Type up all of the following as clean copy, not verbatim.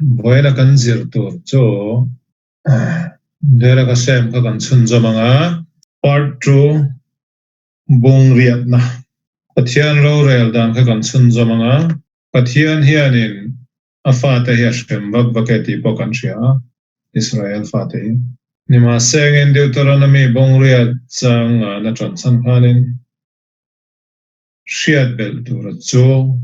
Vawiina kan zir tur chu Derek a sem kha kan chhunzawm ang a. Part 2 Bung riatna Pathian rorel dan kha kan chhunzawm ang a. Pathian hianin a fate hi a hrem vak vak e tih pawh kan hria a, Israel fate hi. Nimahsengin Deuteronomy bung riat chang ngana ṭan chhan khanin hriat belh tura chu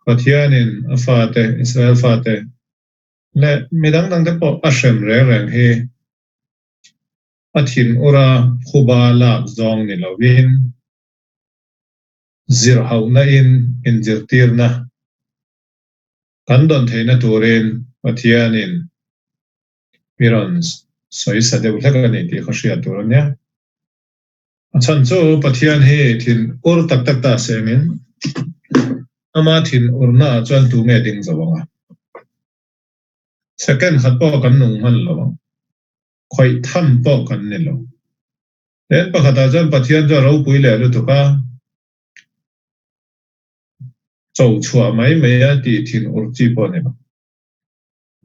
Pathianin a fate, Israel fate leh mi dang dangte pawh a hrem reng reng hi a thinura phuba lak zawng ni lovin zirhauhna in inzirtirna kan dawn theihna turin Pathianin mi rawn sawisa deuh hlek a ni tih kha hriat tur a nia. A chhan chu Pathian hi thin ur tak tak ta sengin ama thin urna ah chuan tu nge ding zo ang a? Second khat pawh kan nung hman lo ang. Khawih tham pawh kan ni lo. Then pakhatah chuan Pathian chu a ropui leh lutuk a, cho chhuah mai mai a tih thin ur chi pawh a ni lo.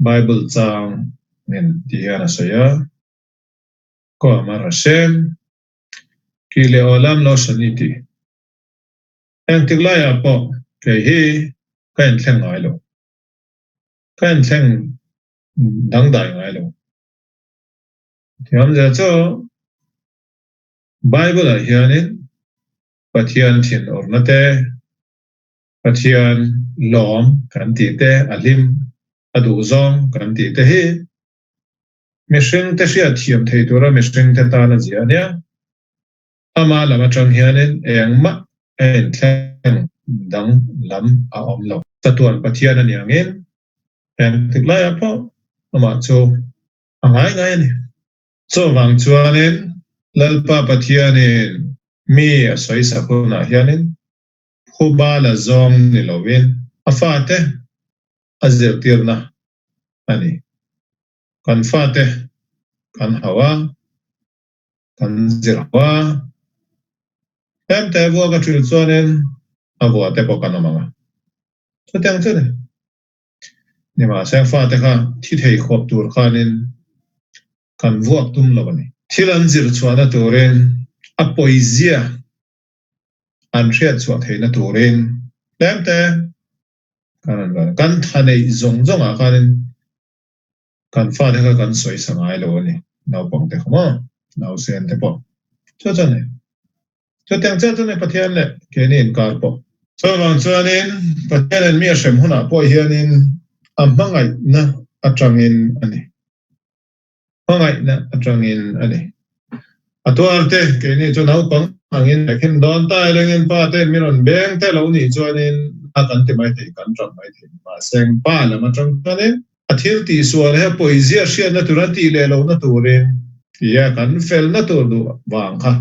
Bible chang min ti hian a sawi a. Ko Amar Hashem, Ki leh Olam lo Shani ti. Engtik laiah pawh kei hi ka inthleng ngai lo. Ka inthleng dangdai ngai lo. Thiamzia chu Bible-ah hianin Pathian thinurna te, Pathian lawm kan tih te, a hlim, a duhzawng kan tih te hi mihringte hriatthiam thei tura mihringte tan a zia a nia. Ama lam atang hianin engmah a inthleng dang lam a awm lo. Chatuan Pathian a ni angin engtik laiah pawh amah chu a ngai ngai a ni. Chuvang chuanin Lalpa Pathianin mi a sawisak hunah hianin phuba la zawng ni lovin a fate a zirtirna a ni. Kan fate kan hau a, kan zir hau a, tlemte vuak a ṭil chuanin a vua te pawh kan awm ang a. Chutiang chu a ni. Nimahse fate kha thi thei khawp tur khanin kan vuak tum lo a ni. Thil an zir chhuahna turin a pawizia an hriat chhuah theihna turin tlemte kan rawn vang. Kan tha neih zawng zawngah khanin kan fate kha kan sawisa ngai lo a ni. Naupangte kha maw, nausen te pawh chu chu a ni. Chutiang chiah chuan Pathian leh keini inkar pawh. Chuvang chuanin Pathianin mi a hrem hunah pawh hianin a hmangaihna atangin a ni. Hmangaihna atangin a ni. A tuarte keini chu naupang angin him dawn ta elengin pa te'n min rawn beng te lo nih chuanin a kan ti mai thei, kan tap mai thei. Mahse pa lam atang chuanin a thil tihsual hi a pawizia hriatna tur a tih leh lohna turin tia kan felna tur duh vang kha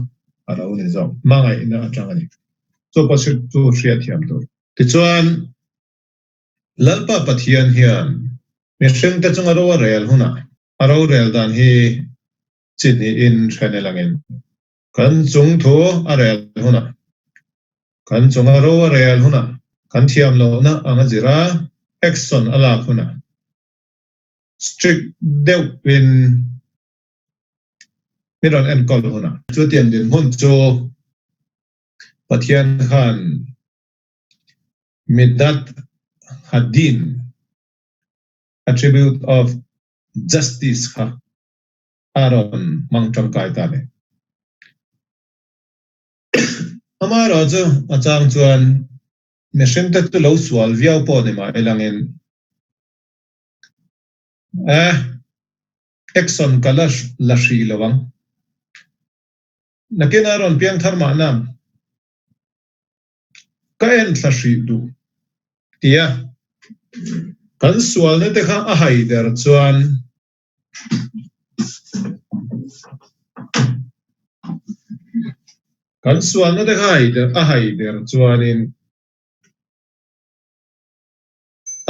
a lo ni zawk. Hmangaihna atang a ni. Chu pawh chu hriatthiam tur. Tichuan, Lalpa Pathian hian mihringte chunga ro a rel hunah a rorel dan hi chi hnihin hre ni langin kan chung thu a rel hunah, kan chunga ro a rel hunah, kan thiam lohna ang a zir a, action a lak hunah strict deuhin min rawn enkawl hunah. Chutiang dinhmun chu Pathian khan Midat Hadin, attribute of justice, kha a rawn hmang tangkai ta ni. Amaherawhchu a chang chuan mihringte chu lo sual viau pawh ni mah ilangin eh action ka la la hrih lo ang. Nakin a rawn piang thar mahna ka en thla hrih duh tia kan sualna te kha a hai der chuan Kan sualna te kha a hai der chuanin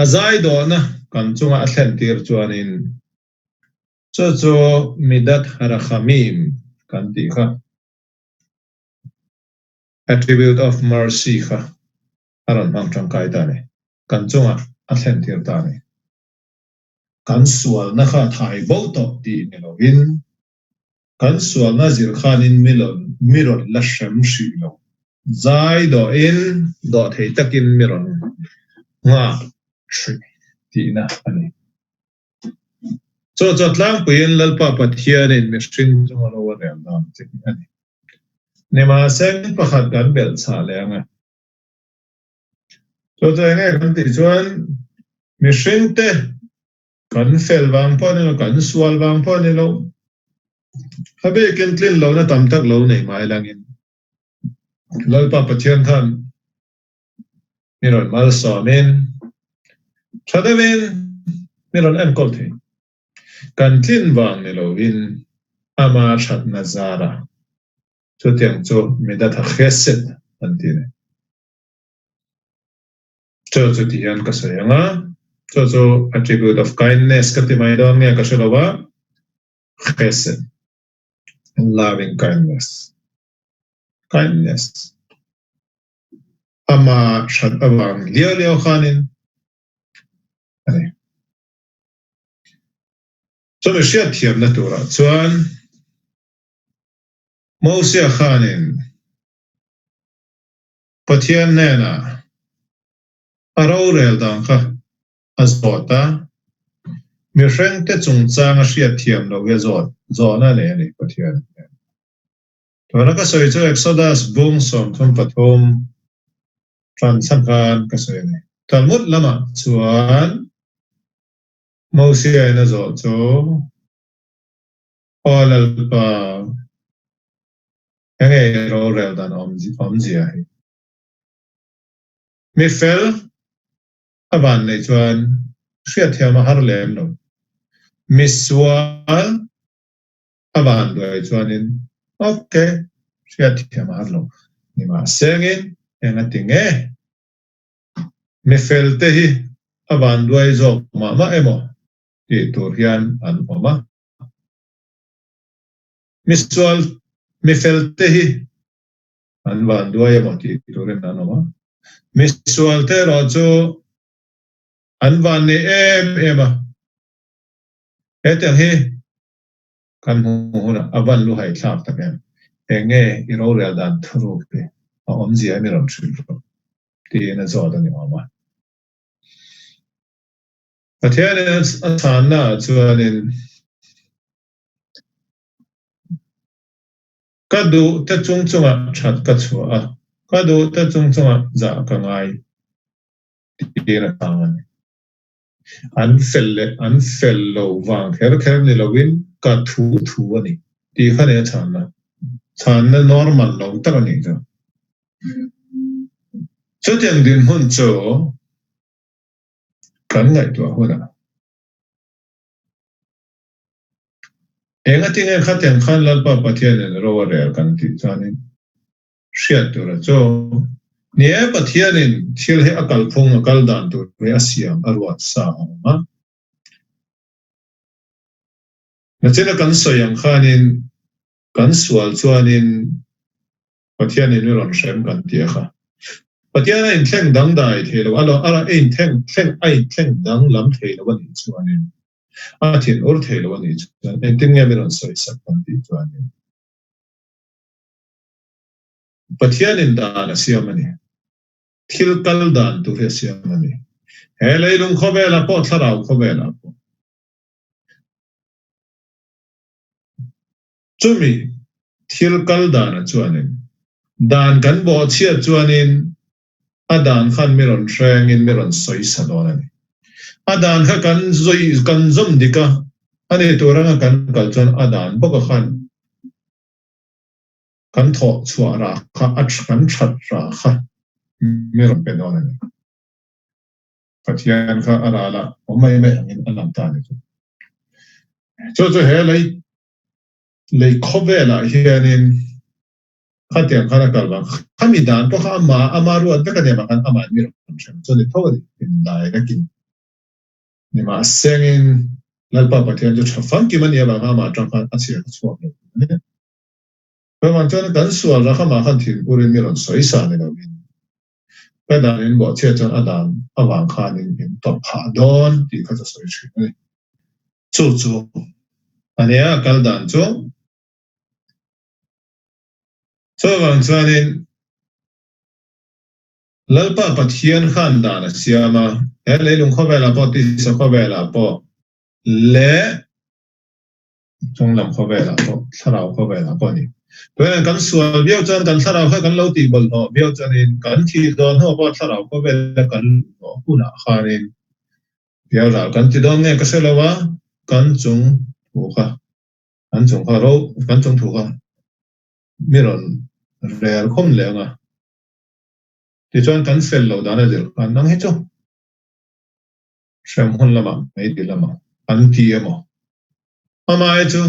a zai dawhna kan chunga a thlen tir chuanin chu chu Midat Harachamim kan tih kha attribute of mercy kha a rawn hmang tangkai ta a ni. Kan chungah a thlen tir ta a ni. Kan sualna kha thai bo tawh tih ni lovin, kan sualna zir khanin mi rawn la hrem hrih lo. Zai dawhin dawh thei takin mi rawn nghak hrih tihna a ni. Chaw chaw tlangpuiin Lalpa Pathianin mihring chung a lo a rel dan che hi a ni. Nimahse pakhat kan belh chhah leh ang e. Chaw chaw enge kan tih chuan mihringte kan fel vang pawh a ni lo, kan sual vang pawh a ni lo. A bikin tlin lohna tam tak lo nei mai langin Lalpa Pathian khan mi rawn malsawmin tha deuhin mi rawn enkawl thei. Kan tlin vang ni lovin ama thatna zara chutiang chu midatha chesed an ti a ni. Chu chu ti hian ka sawi ang a, chu chu attribute of kindness ka ti mai dawn nge ka hre lo a, chesed, loving kindness, kindness. Ama hrat avang liau liau khanin a ni. Chumi hriatthiamna turah chuan Mosia khanin Pathian hnenah a rorel dan kha a zawt a, mihrengte chungchanga hriatthiam loh hi a zawt zawhna nei a ni Pathian hnenah. Tuna ka sawi chu Exodus bung 33 tan chhan khan ka sawi a ni. Talmud lamah chuan Mosia in a zawh chu, Aw Lalpa, enge i rorel dan awmzia hi? Mi fel a van neih chuan hriatthiam a har lem lo. Mi sual a van duai chuanin ok hriatthiam a har lo ni mahsengin eng a ti nge? Mi fel te hi a van duai zawk mah mah emaw tih tur hian an awm a. Mi sual mi fel te hi an van duai emaw tih turin an awm a. Mi sual te erawh chu an van nei em em a. Hetiang hi kan hmuh hunah a van luhai thlak tak em? Eng nge i rorel dan thuruk hi a awmzia em i rawn hrilh rawh? tiin a zawt a ni awm a. Pathianin a chhanna ah chuanin Ka duh te chung chungah that ka chhuah a, ka duh te chung chungah zah ka ngai tiin a chhang a ni. An fel leh an fel lo vang kher kher ni loin ka thu thu a ni tih kha nia chhanna. Chhanna normal lo tak a nih chu. Chutiang dinhmun chu kan ngaihtuah hunah engatinge khatiang khan Lalpa Pathianin ro a rel kan tih chuanin hriat tur a chu. Ni e, Pathianin thil hi a kalphung, a kal dan tur hi a siam, a ruat sa a awm a. Nachina kan sawi ang khanin kan sual chuanin Pathianin i rawn hrem kan ti a kha. Pathian a inthleng dangdai thei lo, a a inthleng thleng a inthleng danglam thei lo a nih chuanin, a thinur thei lo a nih chuan engtin nge min rawn sawisak kan tih chuanin Pathianin dan a siam a ni. Thil kal dan tur hi a siam a ni. He leilung khawvelah pawh thlarau khawvelah pawh. Chumi thil kal danah chuanin dan kan bawhchhiat chuanin a dan khan mi rawn hrengin mi rawn sawisa dawn a ni. A dan kha kan kan zawm dik a, a ni tur anga kan kal chuan a dan bawka khan kan thawh chhuah rah kha a kan that rah kha mi rawn pe dawn a ni. Pathian kha a ral a, awm mai mai angin a lang ta a ni chu. Chu chu he lei lei khawvelah hianin khatiang khan a kal vang khami dan pawh kha ama ama ruat vek a ni avang khan amah mi rawn hrem chu a ni tho a ni. Indai vekin nimahsengin Lalpa Pathian chu tha famkim a ni avang khan amah atang khan a chhiar kha chhuak lo a ni. Chuvang chuan kan sual rak amah khan thinpurin mi rawn sawi sa ni lovin ka dan in bawhchhiat chuan a dan avang khanin in tawp phah dawn tih kha ka sawi thin a ni. Chu chu a nia a kal dan chu. Chuvang chuanin Lalpa Pathian khan dan a siam a, he leilung khawvelah pawh tisa khawvelah pawh leh chunglam khawvelah pawh thlarau khawvelah pawh a ni. Tunah kan sual viau chuan kan thlarau kha kan lo tih bawlhhlawh viau chuanin kan thih dawn hnuah pawh thlarau khawvela kan luh hunah khanin Pial ral kan ti dawn nge ka hre lo a, kan chung thu kha, kan chung kha ro, kan chung thu kha mi rawn rel khawm leh ang a. Tichuan kan fel lo dan a zir khan nang hi chu hrem hun lamah mai ti lamah an ti emaw amah hi chu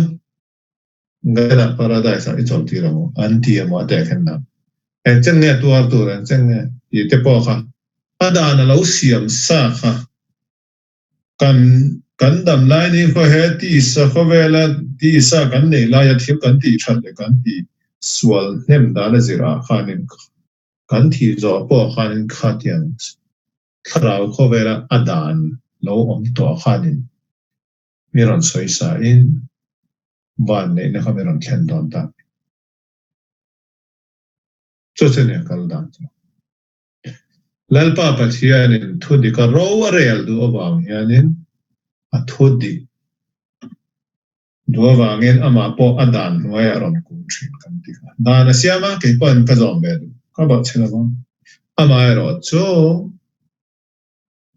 Gana paradise ah i chawlh tir ang u an ti emaw a teh khen dan eng chen nge tuar tur eng chen nge tih te pawh kha a dan a lo siam sa kha kan kan dam lai ni khaw he tisa khawvela tisa kan neih laia thil kan tih that leh kan tih sual hnem dan a zir ah khanin kan thih zawh pawh khanin khatiang thlarau khawvela a dan lo awm tawh khanin mi rawn sawi sa in van neihna kha mi rawn thlen dawn ta. Chu chu nia kal dan chu. Lalpa Pathianin thu dik a ro a rel duh avang hianin a thu dik duh avangin amah pawh a dan hnuaiah a rawn kun thin kan ti kha. Dan a siam a, kei pawhin ka zawm ve duh. Ka bawh chhe lo vang. Amaherawh chu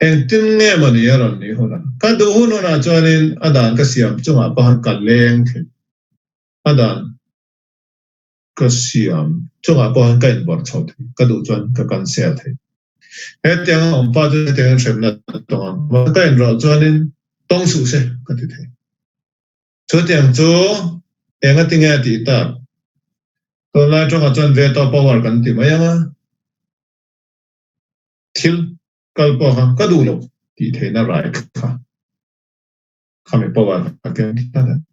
Engtin nge maw ni a rawn nih hunah? Ka duh hun hunah chuanin a dan ka siam chungah pawh ka leng thei. A dan ka siam chungah pawh ka inbawrh chho thei. Ka duh chuan ka cancel thei. Hetiang a awm pah chuan hetiang in hremna tawng ang. Mahse ka inrawlh chuanin tawng suh se ka ti thei. Chutiang chu enga tinge a tih tak? Tunlai tawngah chuan veto power kan ti mai ang a. Thil kal pawh kha ka duh lo tih theihna rai kha khami power kha keng tlat a ni.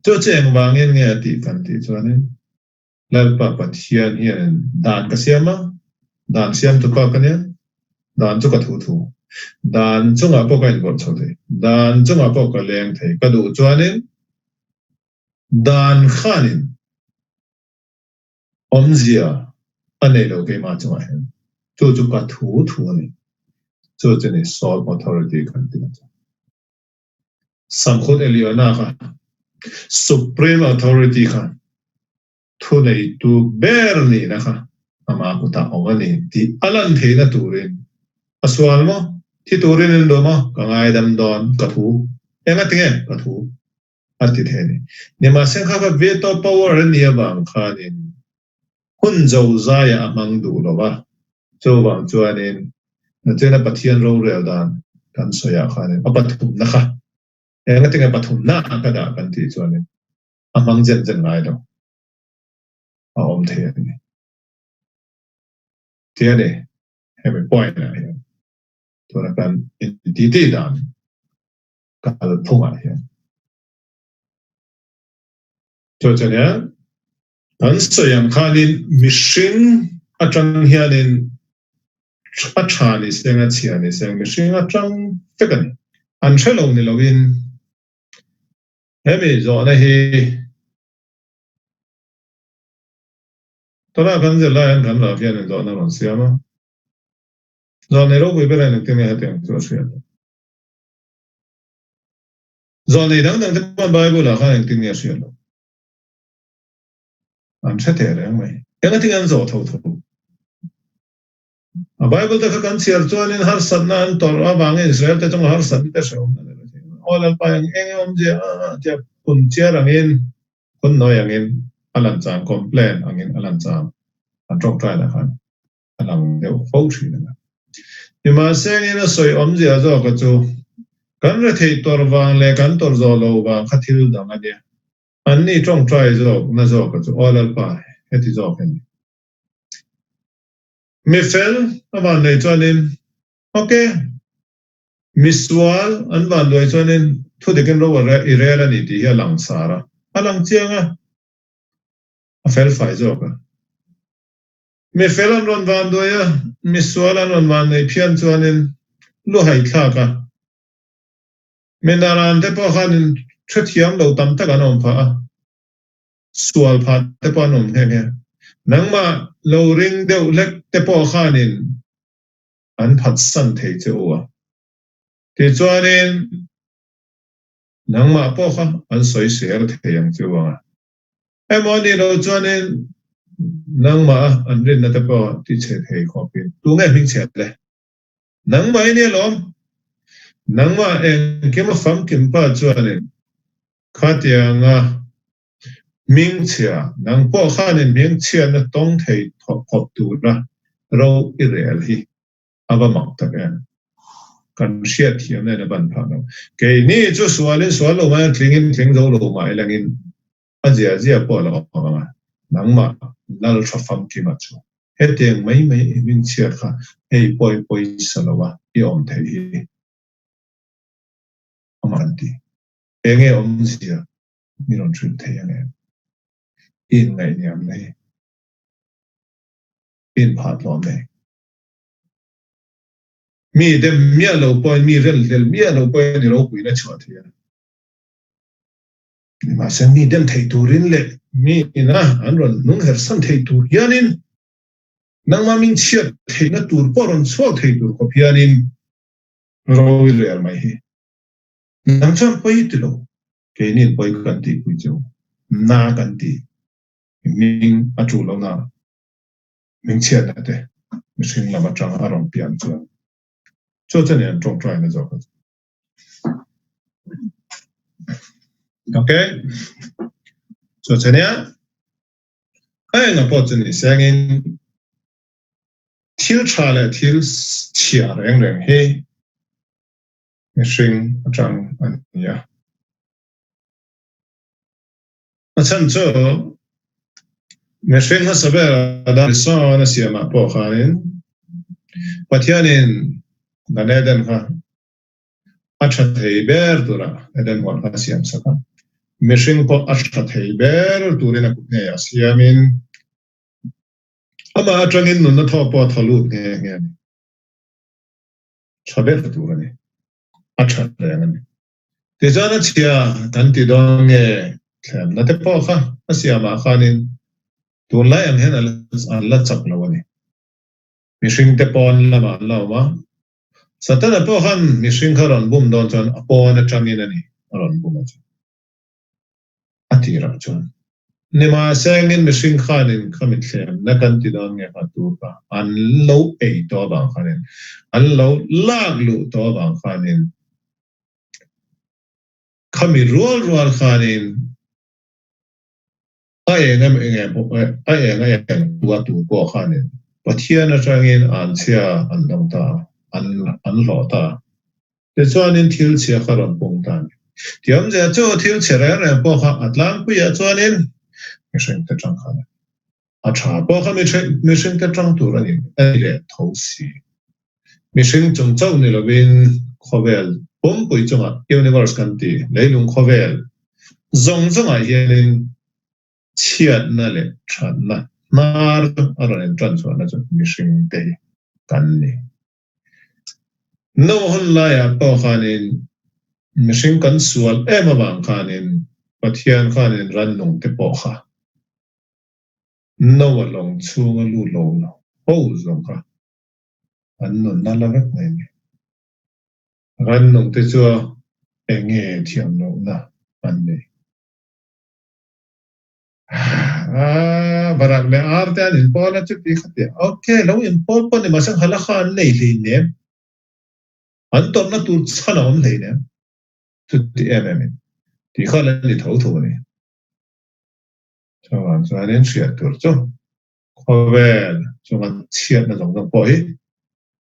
Chu chu engvangin nge a tih kan tih chuanin Lalpa Pathian hianin dan ka siam a, dan siam tu ka ka nia, dan chu ka thu thu, dan chungah pawh ka inbawrh chho thei, dan chungah pawh ka leng thei, ka duh chuanin dan khanin Awmzia a nei lo keimah chungah hian chu chu ka thu thu a ni. Chu chu ni sole authority kan ti na chu. Samkhut Eliona kha supreme authority kha thu neitu ber nihna kha ama kutah awm a ni tih a lan theihna turin a sual maw? Thi turin in duh maw? Ka ngaidam dawn ka thu. Engatinge ka thu? a ti thei a ni. Nimahse kha kha veto power a nih avang khanin hun zo zaiah a hmang duh lo va, chuvang chuanin nachena Pathian rorel dan kan sawiah khanin a pathumna kha engatinge pathumna a ka dah kan tih chuanin a hmang zen zen ngai lo a awm thei a ni. Ti a ni, hemi point ah hian tuna kan intiti dan kalphungah hian. Chu chuan hian kan sawi ang khanin mihring atang hianin a tha ni seng a chhia ni seng mihring atang vek a ni. An hre lo ni loin hemi zawhna hi tunah kan zirlai hian kan lak hian zawhna rawn siam a. Zawhna ropui ber hian engtin nge hetiang chu a hriat loh. Zawlnei dang dang te pawh Bible ah khan engtin nge a hriat loh? An hre teh reng mai. Engatinge an zawh tho tho? A Bible te kha kan chhiar chuanin harsatna an tawrh avangin Israel te chunga harsatna te hrehawmna leh rethei aw Lalpa eng eng e awmzia a tia phun chiar angin phun nawi angin a lan chang complain angin a lan chang an tawngtai lah khan a lang deuh fo thin a ni. Nimahsengin a sawi awmzia zawka chu kan retheih tawrh vang leh kan tawrh zawh lo vang kha thil dang a nia. Anni tawngtai zawk na zawka chu aw Lalpa heti zawk a ni. Mi fel a van nei chuanin ok, mi sual an van duai chuanin thudikin ro i rel a ni tih hi a lang sar a, a lang chiang a, a fel fai zawk a. Mi fel an rawn van duai a, mi sual an rawn van nei phian chuanin lu haithlak a. Minaran te pawh khan in hrethiam lo tam tak an awm phah a, sual phah te pawh an awm nghe nghe. Nangmah lo ring deuh hlek te pawh khanin an phatsan thei che u a. Tichuanin nangmah pawh kha an sawisel thei ang che u ang a. Emaw anih loh chuanin nangmah a an rinna te pawh tichhe thei khawpin tunge hmingchhiat le? Nangmah i nia lawm. Nangmah engkim a famkim pa chuanin khatianga hmingchhia, nang pawh khanin hmingchhiatna tawng thei khawp tura ro i rel hi a va mak tak em? Kan hriatthiam nen a ban phah lo. Keini chu sualin sual lo mai a, tlingin tling zo lo mah ilangin a zia zia pawh a lo awm ang a, nangmah lal tha famkima chu hetiang mai mai i hmingchhiat kha hei pawi pawisa lo a i awm theih hi amah an ti. Enge awmzia mi rawn hrilh thei ang em? I inngaihniamna hi i inphatlawm nei. Mi dem miah lo pawhin, mi relhlel miah lo pawhin i ropuina chhuah thei a. Nimahse mi dem thei turin leh mi ina an rawn hnung hersan thei tur hianin nangmah min chhiat theihna tur pawh rawn chhuak thei tur khawp hianin ro i rel mai hi. Nang chuan pawi ti lo, keiniin pawi kan tihpui chu na kan ti, ming a tul lo na, ming chhiatna te mihring lam atanga a rawn pian chuan chu chu a ni an tawngtaina zawk a chu. Ok, chu chu nia, a enga pawh chu ni sengin thil tha leh thil chhia reng reng hi mihring atang a ni a. A chhan chu mihring hmasa ber Adam sawn a siamah pawh khanin Pathianin Dan Eden kha a tha thei ber tura Eden huan kha a siam sak a. Mihring pawh a tha thei ber turin a kut ngeiah siamin amah atangin nunna thaw pawh a thaw lut nghe nghe a ni. Tha ber tur a ni. A tha reng a ni. Tichuan a chhia kan ti dawn nge thlemna te pawh kha a siamah khanin tunlai ang hian an la chak lo a ni. Mihring te pawn lamah an la awm a, Satana pawh khan mihring kha rawn bum dawn chuan a pawn atangin a ni a rawn bum a chu. A tirah chuan nimahsengin mihring khanin khami thlemna kan ti dawn nge kha tur kha an lo ei tawh avang khanin an lo lak luh tawh avang khanin khami rual rual khanin a eng em eng em a eng a eng tua tur pawh khanin Pathian atangin an chhia an dawng ta a, an an hlawh ta a. Tichuanin thil chhia kha rawn pung ta a ni. Tiawmzia chu thil chhe reng reng pawh kha a tlangpuiah chuanin mihring te tang khan a ni. A tha pawh kha mihring te tang tur a ni a ni leh tho si. Mihring chung chauh ni lovin khawvel pumpui chungah universe kan ti, leilung khawvel zawng zawngah hianin chhiatna leh thatna hnar chu a rawn intan chhuahna chu mihring te hi kan ni. No hun laiah pawh khanin mihring kan sual em avang khanin Pathian khanin rannung te pawh kha no a lawng chhunga lut lo ho zawng kha an nunna la vek mai a ni. Rannung te chu eng nge thiam lohna an nei? Barak leh ar te an inpawl a chuti kha ti a, ok lo inpawl pawh ni mahse hala kha an nei hleinem, an tawrhna tur chhan a awm hleinem chuti em em in tih kha la ni tho tho a ni. Chuvang chuanin hriat tur chu khawvel chunga chhiatna zawng zawng pawh hi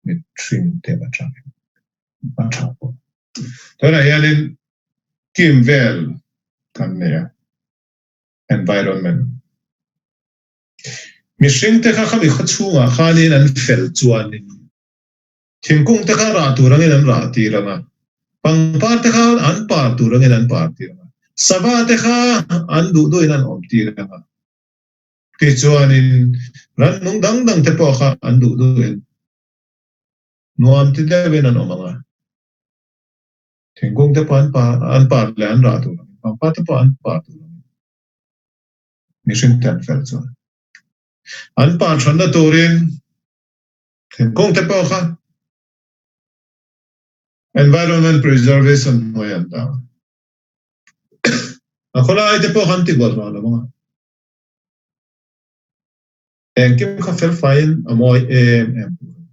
mihring te atangin a tha pawh. Tunah hianin team vel kan nei a, environment. Mihring te kha khami khaw chhungah khanin an fel chuanin thingkung te kha rah tur angin an rah tir ang a, pangpar te kha an par tur angin an par tir ang a, sava te kha an duh duhin an awm tir ang a. Tichuanin rannung dang dang te pawh kha an duh duhin nuam ti deuhin an awm ang a. Thingkung te pawh an par an par leh an rah tur angin pangpar te pawh an par tur angin mihring te an fel chuan an par thatna turin thingkung te pawh kha environment preservation hnuai an dah a. A khawlai te pawh khan ti buat vang lo ang a. Engkim kha fel faiin a mawi em em tur a ni.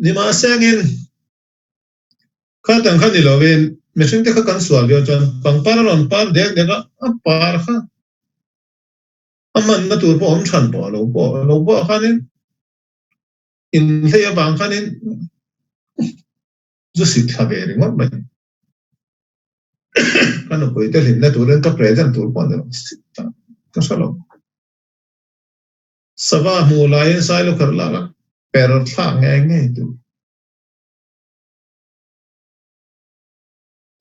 Nimahsengin, kha tang kha ni lovin mihring te kha kan sual viau chuan pangpar a rawn par dek dek a, a par kha a hmanna tur pawh awm than pawh a lo pawh a lo pawh khanin inhlei avang khanin zu sit thla ve ringawt mai. Ka nupui te hlimna turin ka present tur pawh a ni lo, ka hre lo. Sava hmuh laiin Sailukher lak a per thlak ngei ngei tur.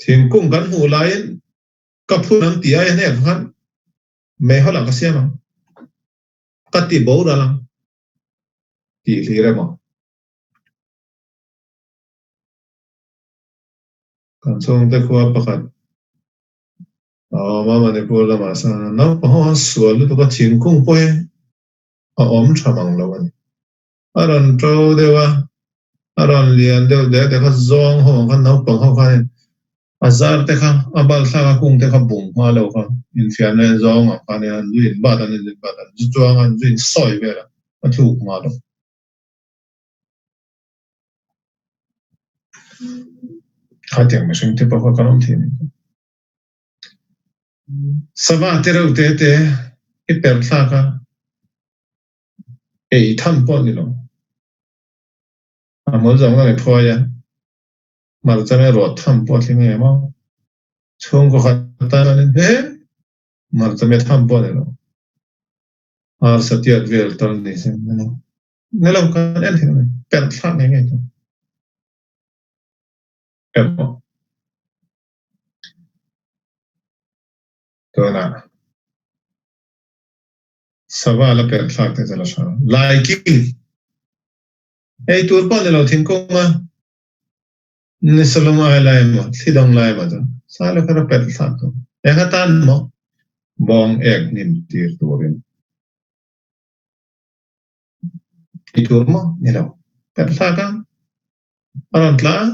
Thingkung kan hmuh laiin ka phun ang ti ai hnek khan meihawl ah ka siam ang, ka ti boral ang tih hlir emaw. Kan chhungte khua pakhat A awm a, Manipur lamah chuan naupang ho an sual lutuk a, thingkung pawh hi a awm tha mang lo a ni. A rawn to deuh a, a rawn lian deuh dek dek a, zawng ho ang khan naupang ho khanin a zar te kha a bal thlak a, kung te kha bung hma lo kha infiamna in zawng ang khanin an zu in bat an in bat an zu chuang a, an zu in sawi vel a, a thluk hma lo. Khatiang mihring te pawh kha kan awm thei a ni. Sava te reuh te te i per thlak a, ei tham pawh a ni lo. A hmul zawng zawng i phuai a, hmarcha leh rawt tham pawh a thleng em a, chhungkaw khat tan chuanin he hmarcha me tham pawh a ni lo. Arsa tiat vel tal ni se ni lo kan en thei lo, per thlak ngei ngei tur emaw. Tunah sava la per thlak te chu la hra. Laiking ei tur pawh ni lo thingkung a ni salung ai lai emaw thli dawng lai emaw chu sa lo kha per thlak tur. Eng atan maw bawng ek hnim tir turin ei tur maw ni lo per thlak a a rawn tla a.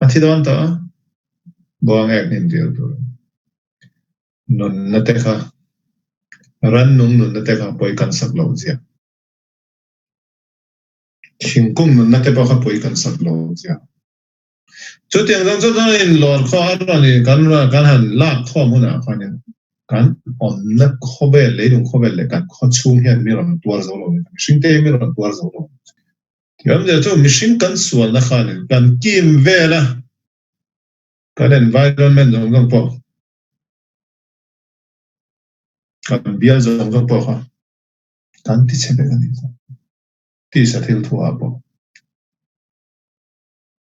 A thi dawn tawh a, buang ek hnim tir tur nunna te kha rannung nunna te kha pawi kan sak loh zia. Thingkung nunna te pawh kha pawi kan sak loh zia. Chutiang zawng chu chuan in lawr khaw a rawn in kan kan han lak khawm hunah khanin kan awmna khawvel leilung khawvel leh kan khaw chhung hian mi rawn tuar zo lo a ni. Mihring te hi mi rawn tuar zo lo a ni. Thiamzia chu mihring kan sualna khanin kan kim vel a, kan environment zawng zawng pawh, kan bial zawng zawng pawh kha kan ti chhe vek a nih chu. Tisa thil thu ah pawh.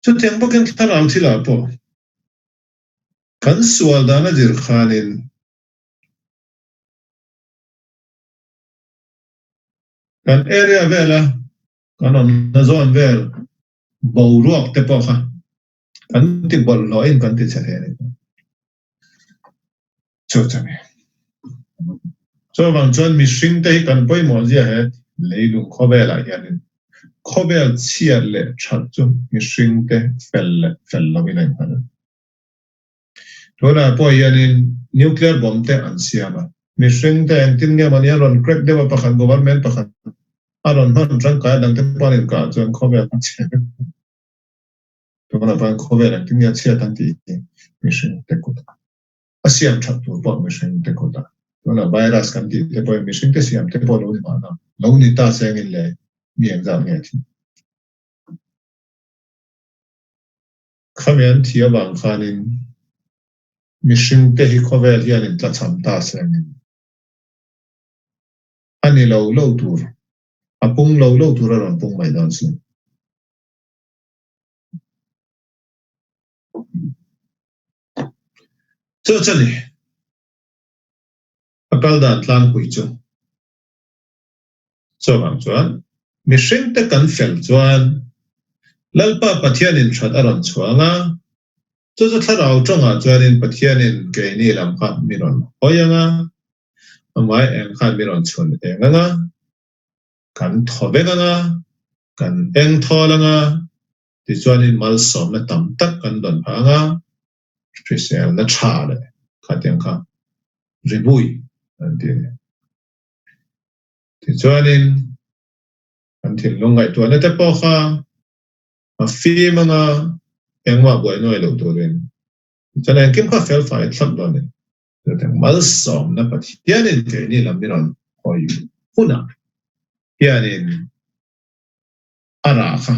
Chutiang bawkin thlarau thil ah pawh kan sual dan a zir khanin kan area vela kan awmna zawn vel boruak te pawh kha kan ti bawlhhlawh in kan ti chhe thei a ni. Chu chu ni. Chuvang chuan mihring te hi kan pawimawh zia he leilung khawvelah hianin khawvel chhiat leh that chu mihring te fel leh fel lovin a inhman a ni. Tunah pawh hianin nuclear bomb te an siam a, mihring te engtin nge mawni an rawn crack deuh a pakhat government pakhat a rawn hman tangkai a dangte pawh an inkah chuan khawvel a chhe vek a. Tunah pawh hian khawvel engtin nge a chhiat ang tih hi mihring te kutah a siam that tur pawh mihring te kutah tunah virus kan tih te pawhin mihring te siam te pawh lo ni mahna lo ni ta sengin le mi engzat nge a thih. Khami an thi avang khanin mihring te hi khawvel hian in tlachham ta sengin a ni lo lo tur, a pung lo lo tur a rawn pung mai dawn sin. Chu chu ni, a kal dan tlangpui chu. Chuvang chuan mihring te kan fel chuan. Lalpa Pathianin that a rawn chhuang a, chu chu thlarau tawngah chuanin Pathianin keini lam kha mi rawn hawi ang a, amah eng khan mi rawn chhun eng ang a, kan thaw vek ang a, kan eng thawl ang a, tichuanin malsawmna tam tak kan dawn phah ang a, hriselna tha leh khatiang kha ribui an ti a ni. Tichuanin kan thinlung ngaihtuahna te pawh kha a fim anga engmah buai nuai loh turin tichuan engkim kha fel fai thlap dawn a ni. Chutiang malsawmna Pathianin keini lam min rawn hawi hunah hianin a rah kha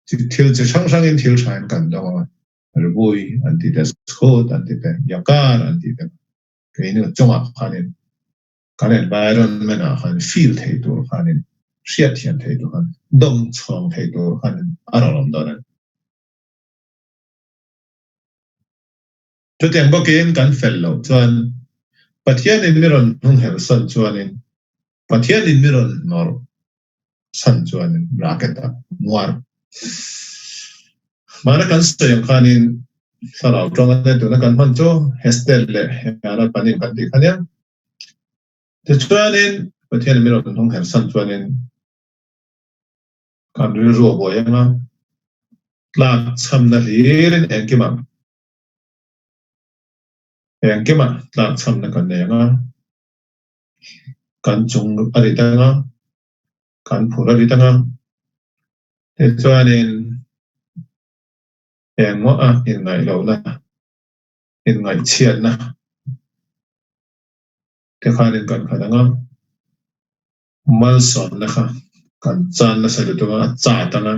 thil chi hrang hrangin thil thain kan dawng anga Ribui an tih te, Chhut an tih te, Yakar an tih te keini chungah khanin kan environment ah khan feel thei tur khanin hriat thiam thei tur khan dawng chhawng thei tur khanin a rawn awm dawn a ni. Chutiang bawkin kan fel loh chuan Pathianin mi rawn hnung herhsan chuanin Pathianin mi rawn nawrh san chuanin racket a nuar. Mahna kan sawi ang khanin thlarau tawng a nia tuna kan hman chu Hestel leh Heara panin kan tih kha nia. Tichuanin Pathianin mi rawn hnung herhsan chuanin kan rilru a buai ang a, tlak chhamna hlirin engkimah engkimah tlak chhamna kan nei ang a, kan chung a rit ang a, kan phur a rit ang a, tichuanin engmaw a inngaih lohna, inngaihchhiatna te khanin kan khat ang a, malsawmna kha kan chan nasa lutuk a, a chat ang a.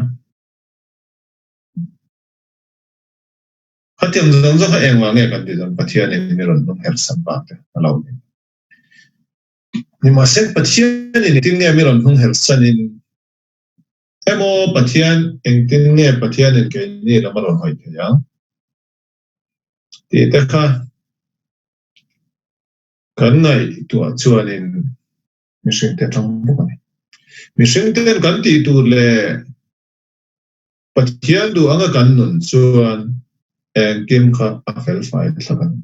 Khatiang zawng zawng kha engvang nge kan tih chuan Pathianin mi rawn hnung her sak vang te a lo ni. Nimahse Pathianin engtin nge mi rawn hnung her sanin emaw Pathian engtin nge Pathianin keini lam a rawn hawi thei ang tih te kha kan ngaihtuah chuanin mihringte atang bawk a ni. Mihringten kan tih tur leh Pathian duh anga kan nun chuan engkim kha a felfai thlap a ni.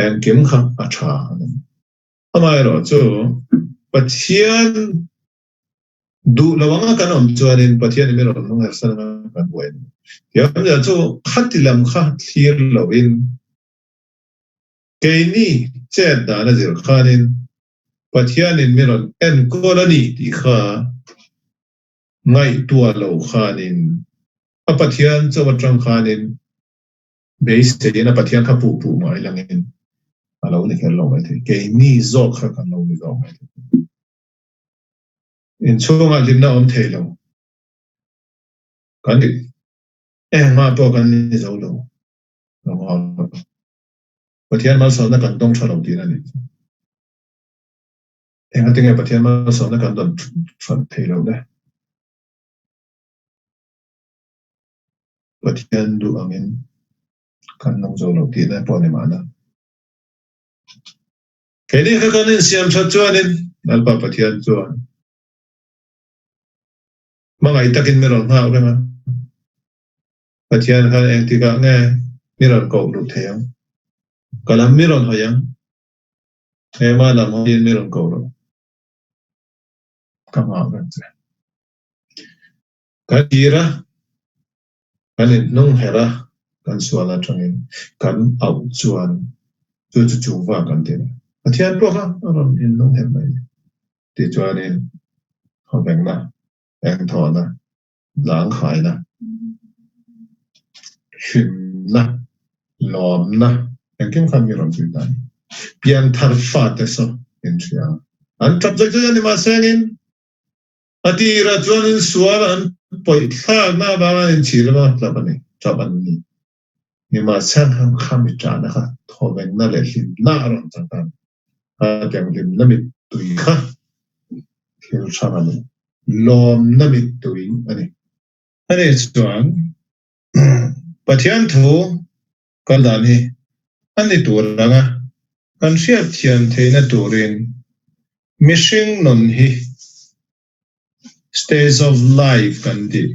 Engkim kha a tha a ni. Amaherawhchu, Pathian duh lo anga kan awm chuanin Pathianin min rawn hnunghersan anga kan buai a ni. Tiamzia chu khati lam kha thlir loin keini chet dan a zir khanin Pathianin min rawn enkawl a ni tih kha ngaihtuah lo khanin a Pathian chauh atang khanin beiseiin a Pathian kha puh puh ngai langin a lo ni kher lo mai thei. Keini zawk kha kan lo ni zawk mai thei. Inchhungah hlimna awm thei lo. Kan engmah pawh kan ni zo lo. Pathian malsawmna kan dawng tha lo tihna a nih chu. Engatinge Pathian malsawmna kan dawn that thei lo le? Pathian duh angin kan nung zo lo tihna pawh a ni mahna. Keini kha kan insiam that chuanin Lalpa Pathian chuan hmangaih takin mi rawn nghak reng a. Pathian khan engtikah nge mi rawn koh luh thei ang? Ka lam mi rawn hawi ang? Hema lam hawiin mi rawn koh rawh. Ka nghah reng che. Kan tir a, kan inhnung herh a, kan sual atangin kan auh chuan chu chu chung vang kan ti a ni. Pathian pawh kha a rawn inhnung herh mai a ni. Tichuanin khawvengna, engthawhna, zangkhaina, hlimna, lawmna engkim khan mi rawn zui ta a ni. Pianthar fate saw in hria a, an tap zawih zawih a ni mahsengin a tirah chuanin sual an pawih thlakna avanga an inchhir emaw tlap a ni, tap an ni. Nimahseng khan kha mi ṭahna kha thawvenna leh hlimna a rawn chang ta a ni. Khatiang hlimna mittui kha thil hrang a ni. Lawmna mittui a ni. Ani chuan Pathian thu kal dan hi a ni tur anga kan hriat thiam theihna turin mihring nun hi stage of life kan tih.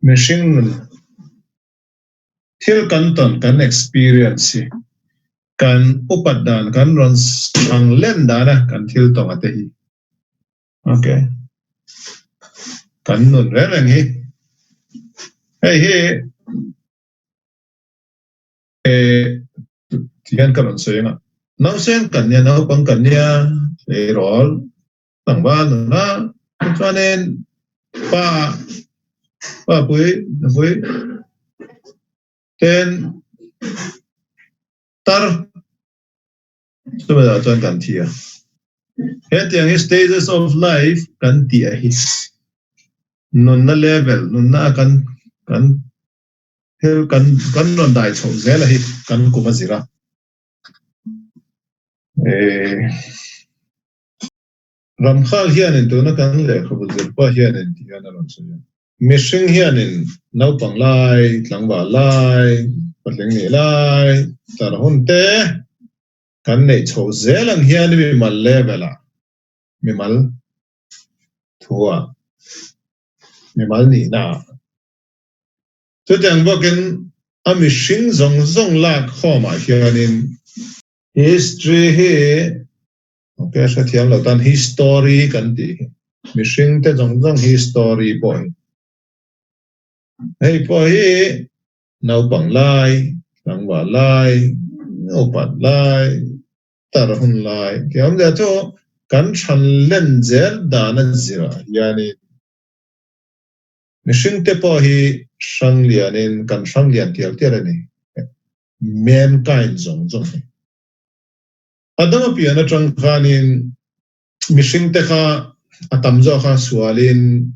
Mihring nun thil kan tawn kan experience hi kan upat dan kan rawn chhang len dana kan thil tawnga te hi ok kan nun reng reng hi hei hi ti hian ka rawn sawi anga nausen kan nia naupang kan nia tleirawl Tlangval nuna chuanin pa pa pui nupui ten tar chumi ah chuan kan thi a. Hetiang hi stages of life kan tih a hi nunna level nunna a kan kan thil kan kan rawn dai chhoh zel a hi kan kum a zir a. Ramkhal hianin tuna kan lehkhabu zir pawh hianin ti hian a rawn sawi a. Mihring hianin naupang lai, tlangval lai, patling nih lai, tar hun te kan neih chho zel ang hian mimal level ah, mimal thuah, mimal nihna ah chutiang bawkin a mihring zawng zawng lak khawmah hianin History hi ok hrethiam lo tan history kan tih hi mihring te zawng zawng history pawh hi hei pawh hi naupang lai tlangval lai upat lai tar hun lai tih awm zia chu kan than len zel dan a zirah hianin mihring te pawh hi hrang lianin kan hrang lian tial tial a ni. Mankind zawng zawng hi. Adama pian atang khanin mihring te kha a tam zawk a sualin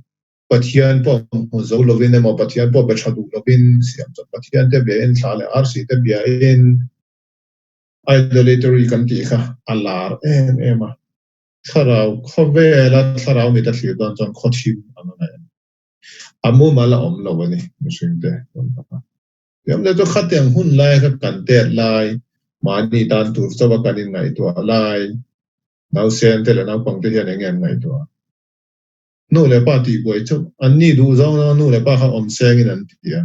Pathian pawh hmu zo lovin emaw Pathian pawh be tha duh lovin siam chawp Pathian te bia in thla leh arsi te bia in idolatry kan tih kha a lar em em a. Thlarau khawvela thlarau mit a thlir dawn chuan khawthim ang a ngaih a ni. A mumal a awm lo a ni mihring te. Tiam leh chu khatiang hun lai kha kan tet lai, mahni tan tur chauh a kan inngaihtuah lai, nausen te leh naupang te hian eng nge an ngaihtuah? Nu leh pa tih buai chauh, an ni duh zawng zawng a nu leh pa kha awm sengin an ti a,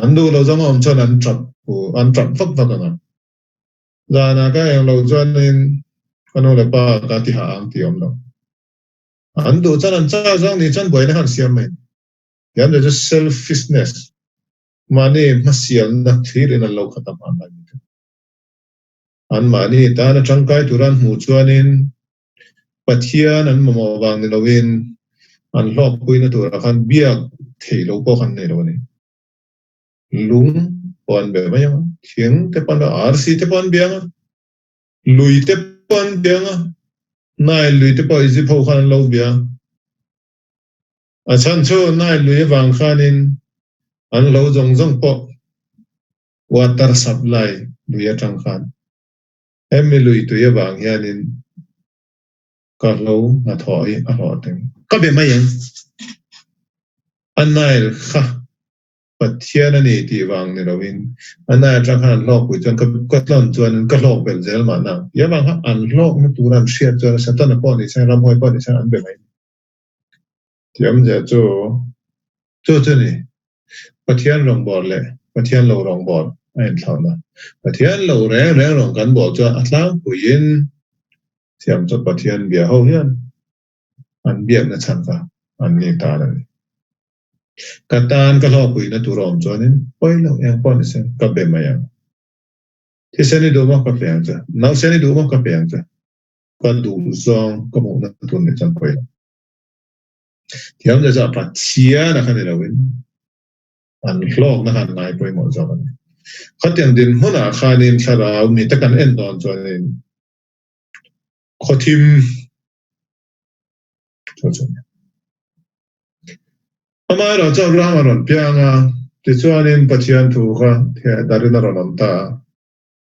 an duh loh zawng a awm chuan an tap an tap vak vak ang a. Zanah ka eng loh chuanin ka nu leh pa ka ti hah ang tih a awm lo. An duh chuan an chak zawng nih chuan buaina kha an siam mai a ni. Tiam leh chu selfishness. Mahni hmasialna thlirin an lo khat a hman lai ni thung. An mahni tana tangkai tura an hmuh chuanin Pathian an mamawh vang ni loin an hlawkpuina turah khan biak theih loh pawh khan nei lo a ni. Lung pawh an be mai ang a, thing te pawh an be ang a, arsi te pawh an be ang a, lui te pawh an be ang a, Nile lui te pawh Egypt ho khan an lo bia. A chhan chu Nile lui avang khanin an lo zawng zawng pawh water supply lui atang khan hemi lui tui avang hianin ka hlo hnathawh hi a hlawhtling ka be mai ang. A Nile kha Pathian a ni tih vang ni loin a Nile atang khan an hlawkpui chuan ka ka tlawn chuan ka hlawk belh zel mahna ti avang kha an hlawkna tur an hriat chuan Satana pawh ni se ramhuai pawh ni se an be mai. Thiamzia chu chu chu ni. Pathian rawngbâwl leh Pathian lo rawngbâwl a inthlauhna. Pathian lo reng reng rawn kan bâwl chuan a tlangpuiin thiam chu Pathian bia ho hian an biakna chhan kha an ni tan a ni. Ka tan ka hlawhpuina tur a awm chuanin pawi lo eng pawh ni se ka be mai ang. Thisen i duh maw ka pe ang che, nausen i duh maw ka pe ang che. Ka duh zawng ka hmuhna tur nih chuan pawi lo. Thiam leh chu a Pathian a kha ni loin an hlawkna kha an ngai pawimawh zawk a ni. Khatiang dinhmunah khanin thlarau mite kan en dawn chuanin khawthim chu chu a ni. Amaherawhchu Abraham a rawn piang a, tichuanin Pathian thu kha thehdarhin a rawn awm ta a.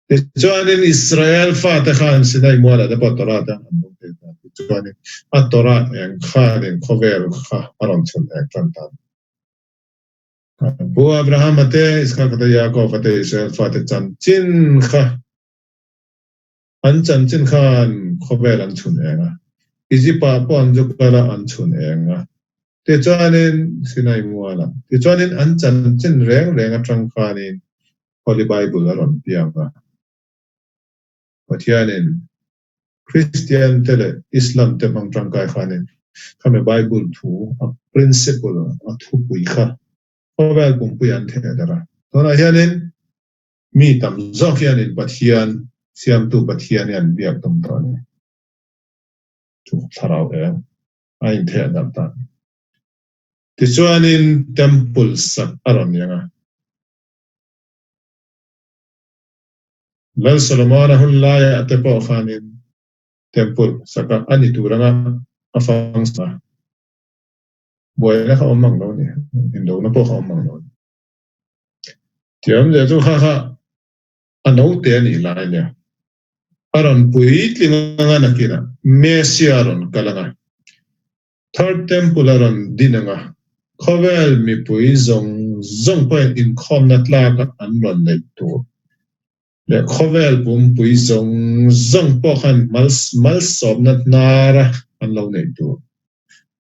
Tichuanin Israel fate khan Sinai mualah te pawh Torah te an han nung thei ta. Tichuanin a Torah eng khanin khawvel kha a rawn chhun eng tan ta. Pu Abrahama te, Isaka te, Jakoba te, Israel fate chanchin kha an chanchin khan khawvel an chhun eng a. Egypt ah pawh an zu kal a, an chhun eng a. Tichuanin Sinai mualah, tichuanin an chanchin reng reng atang khanin Holy Bible a rawn piang a. Pathianin Kristian te leh Islam te hmang tangkai khanin khami Bible thu a principle a thupui kha khawvel pumpui an theh darh a. Tunah hianin mi tam zawk hianin Pathian siamtu Pathian hi an biak tum tawh a ni. Chu thlarau eng a intheh darh ta. Tichuanin temple sak a rawn ni ang a. Lal Solomona hun laiah te pawh khanin temple sak a a ni tur anga a function a. Buaina kha awm mang lo a ni, indona pawh kha awm mang lo a ni. Thiam leh chu kha kha a naute a nih lai nia. A rawn puitling anga nakinah Messia a rawn kal anga, Third Temple a rawn din anga, khawvel mipui zawng zawng pawhin inkhawmna tlaka an rawn neih tur leh khawvel pumpui zawng zawng pawh khan malsawmna hnara an lo neih tur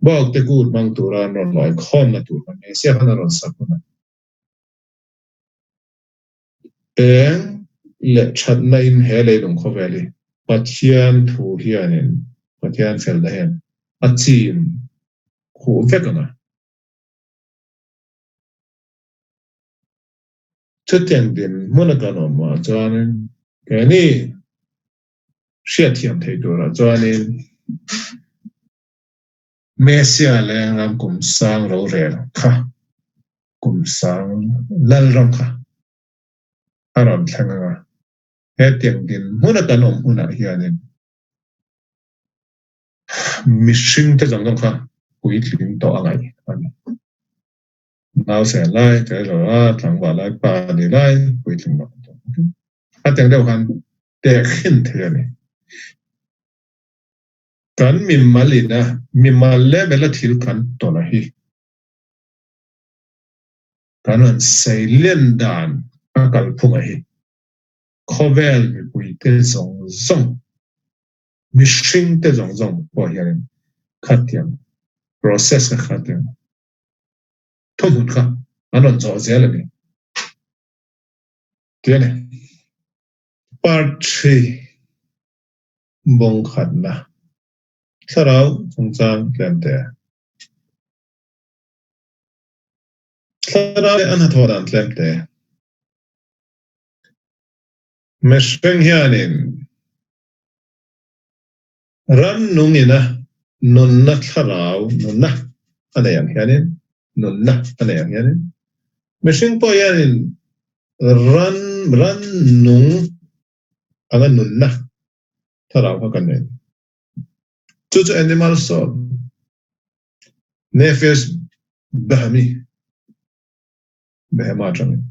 bawkte kut hmang tura an rawn lawi khawmna tur kha Messia khan a rawn sak hunah Eng leh thatna in he leilung khawvel hi Pathian thu hianin, Pathian felna hian a chim khuh vek ang a. Chutiang dinhmun a kan awm ah chuanin keini hriatthiam thei turah chuanin Messia leng ram kum sang rorel kha kum sang lal ram kha a rawn thleng ang a, hetiang dinhmuna kan awm hunah hianin mihring te zawng zawng kha puitling tawh a ngaih a ni. Nausen lai, tleirawl a, tlangval lai, pa ni lai, puitling tawh hetiang deuh khan tehkhin thei a ni. Kan mimal ina mimal level a thil kan tawlh a hi kan rawn seilen dan a kalphung a hi khawvel mipui te zawng zawng mihring te zawng zawng pawh hianin khatiang process kha khatiang thuhmun kha an rawn zawh zel a ni tih a ni. Part 3. Bawng khatna thlarau chungchang tlemte. Thlarau leh a hnathawh dan tlemte. Mihring hianin rannung ina nunna thlarau nunna a nei ang hianin nunna a nei ang hianin mihring pawh hianin ran rannung anga nunna thlarau kha kan nei. Chu chu animal soul, nefesh bahami, behema atangin.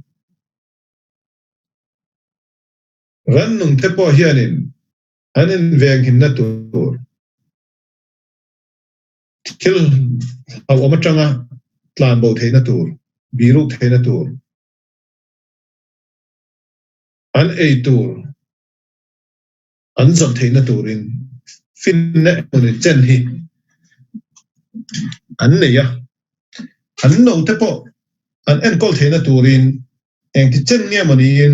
Rannung te pawh hianin an invenghimna tur thil hlauhawm atanga tlanbo theihna tur, biruk theihna tur, An ei tur an zawm theihna turin finna emawni chen hi an nei a, an naute pawh an enkawl theihna turin engti chen nge mawniin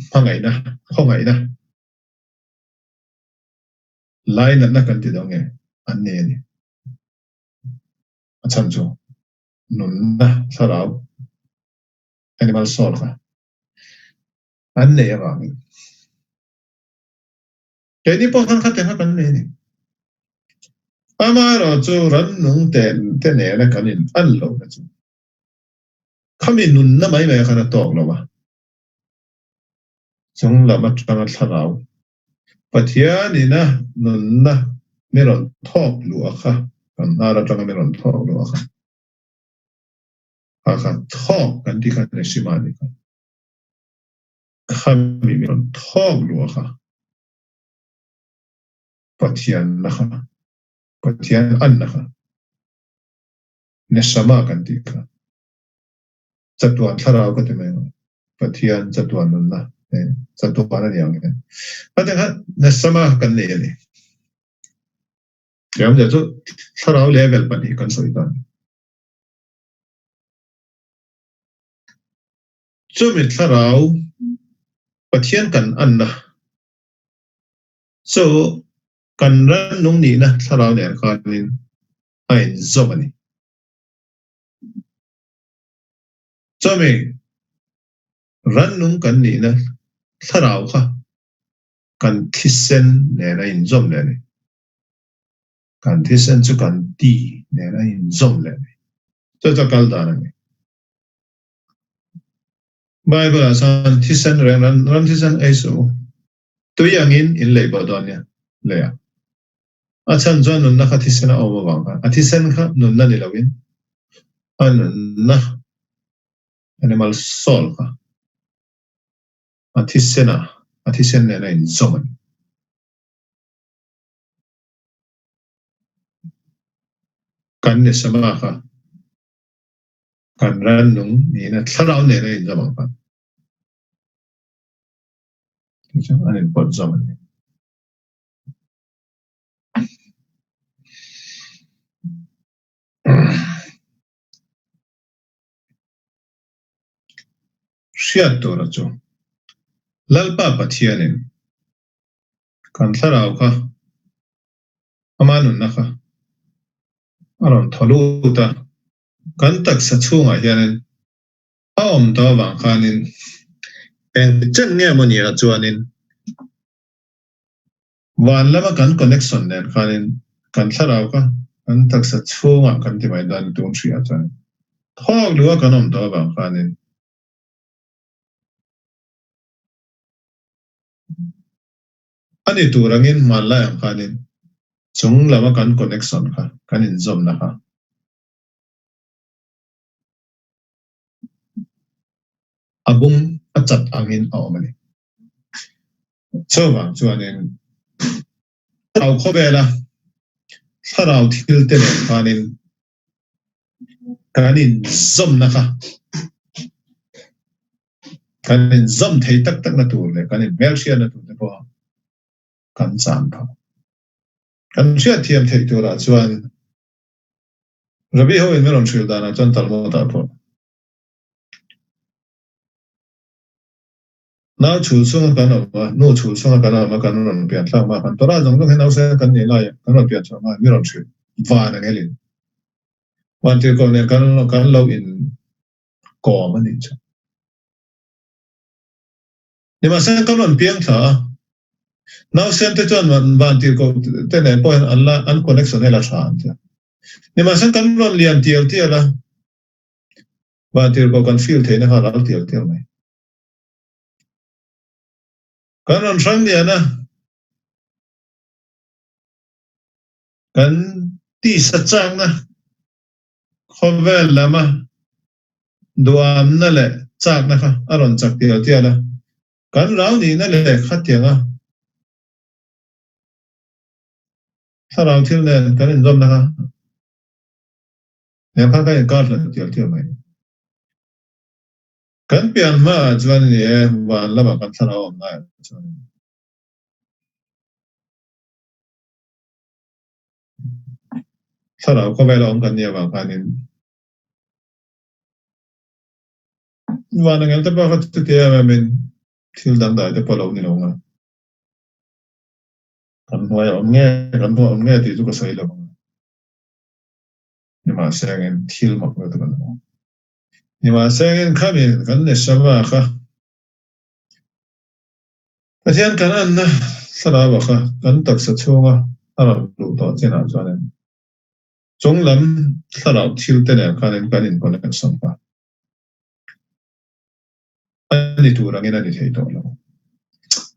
hmangaihna, khawngaihna, lainatna kan ti dawn nge an nei a ni. A chhan chu nunna thlarau, animal soul, kha an nei avangin keini pawh khan khatiang kha kan nei a ni. Amaherawhchu rannung te te nena kan in an lohna chu khami nunna mai mai khan a tawk lo a, chung lam atanga thlarau Pathianina nunna mi rawn thawk luh a kha, kan hnar atanga mi rawn thawk luh a kha, kha kha thawk kan tih kha Neshima a ni kha. Khami mi rawn thawk luh a kha Pathian na kha Pathian an na kha Neshama kan tih kha chatuan thlarau ka ti mai ang Pathian chatuan nunna chatuan a ni ang hian Pathian kha Neshama kan nei a ni. Tiang chu thlarau level pahnih kan sawi ta a ni. Chumi thlarau Pathian kan anna chu kan rannung nihna thlarau nen khanin a inzawm a ni. Chumi rannung kan nihna thlarau kha kan thisen nen a inzawm leh a ni. Kan thisen chu kan ti nen a inzawm leh a ni. Chu chu a kal dan a ni. Bible ah chuan thisen reng ran ram thisen ei suh u. Tui angin in lei bawh dawn nia lei ah. A chhan chuan nunna kha thisen a awm avang khan a thisen kha nunna ni loin a nunna animal soul kha a thisen ah a thisen nen a inzawm a ni. Kan neshama kha Kan rannung nihna thlarau nena inzawm ang khan chu chu an inpawt zawm a ni. Hriat tura chu Lalpa Pathianin kan thlarau kha ama nunna kha a rawn thaw lut a. Kan taksa chhungah hianin a awm tawh avang khanin eng chen nge maw nia chuanin van lama kan connection nen khanin kan thlarau kha kan taksa chhungah kan ti mai dawn tun hriah chuan thawk luh a kan awm tawh avang khanin a ni tur angin hmanlai ang khanin chung lama kan connection kha kan inzawmna kha A bung a chat angin a awm a ni. Chuvang chuanin thlarau khawvela thlarau thil te nen khanin kan inzawmna kha kan inzawm thei tak takna tur leh kan inhmelhriatna tur te pawh kan chan phah. Kan hriatthiam theih turah chuan Rabbi ho in min rawn hrilh danah chuan Talmud ah pawh nau chhul chunga kan awm a, nu chhul chunga kan awm a, kan rawn pian thlak hma khan Torah zawng zawng hi nau sen kan nih lai a, kan rawn pian chhuah hma min rawn hrilh van ang elin van tirhkoh nen kan kan lo in kawm a nih chu. Nimahsela kan rawn piang thla a, nausen te chuan van tirhkoh te nen pawh hian an la an connection hi a la tha an ti a. Nimahsela kan rawn lian tial tial a, van tirhkoh kan feel theihna kha a ral tial tial mai. Kan rawn hrang lian a, kan tisa chakna khawvel lama Duamna leh chakna kha a rawn chak tial tial a, kan rau nihna leh khatianga thlarau thil nen kan inzawmna kha nen khan kan inkar hlat tial tial mai. Kan pian hmaah chuan ni e, van lamah kan thlarau awm laiah chuan thlarau khawvela awm kan nih avang khanin Van ang te pawh kha chuti em em in thil dangdai te pawh lo ni lo nga. Kan hnuai a awm nge, kan hnuai a awm nge tih chu ka sawi lo ang. Nimahse angin thil mak lutuk an awm. Nimahse angin khami kan neshama kha Pathian kan anna thlarau kha kan taksa chhunga a rawn luh tawh chinah chuanin Chung lam thlarau thil te nen khanin kan in connection kha a ni tur angin a ni thei tawh lo.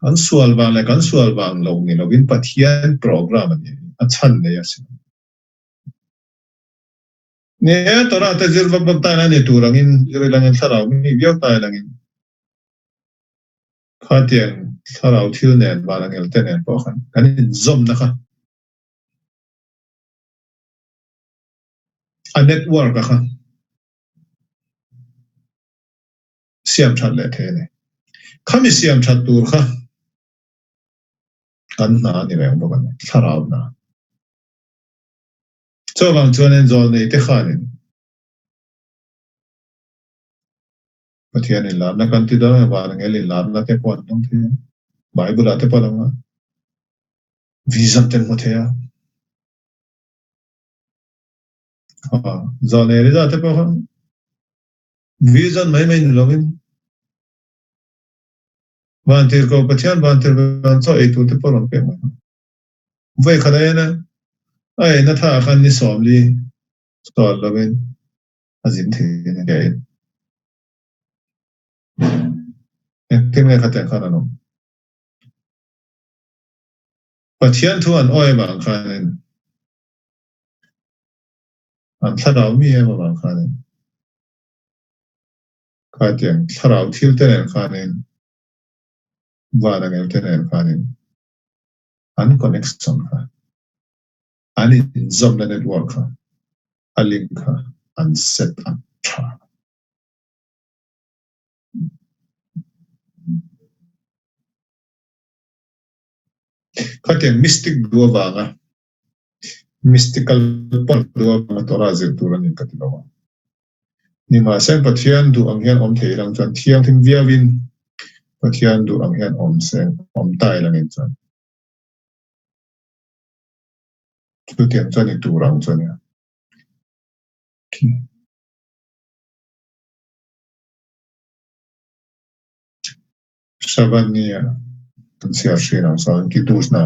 Kan sual vang leh kan sual vang lo ni lovin Pathian program a ni a chhan nei a si. Ni e, Torah te zir vak vak ta ila ni tur angin zir ilangin thlarau mi viau ta ilangin khatiang thlarau thil nen van angel te nen pawh khan kan inzawmna kha A network a kha siam that leh thei a ni. Khami siam that tur kha kan hna a ni reng bawk a ni, thlarau hna. Chuvang chuanin zawlnei te khanin. Pathian inlarna kan ti dawn a, van angel inlarna te pawh an dawng thei a, Bible ah te pawh a lang a, vision te an hmu thei a. Zawlnei Eliza te pawh khan vision mai mai ni lovin Vantirhkoh Pathian vantirhkoh an chaw ei tur te pawh rawn pek mai a. Vawi khat a en a, a eina tha ah khan ni 40 chhuah lovin a zin thei a ni a en. Engtin nge khatiang khan an awm? Pathian thu an awi avang khanin an thlarau mi em avang khanin khatiang thlarau thil te nen khanin van angel te nen khanin an connection kha an inzawmna network kha a link kha an set up tha. Khatiang mystic duh avanga mystical pawl duh avanga Torah zir tur a ni ka ti lo a. Nimahse Pathian duh ang hian awm thei lang chuan thianghlim viauin Pathian duh ang hian awm se awm ta ilangin chuan chutiang chuan i tur ang chu a nia. Shabbat-ni a kan chhiar hrin ang chuan Kiddush na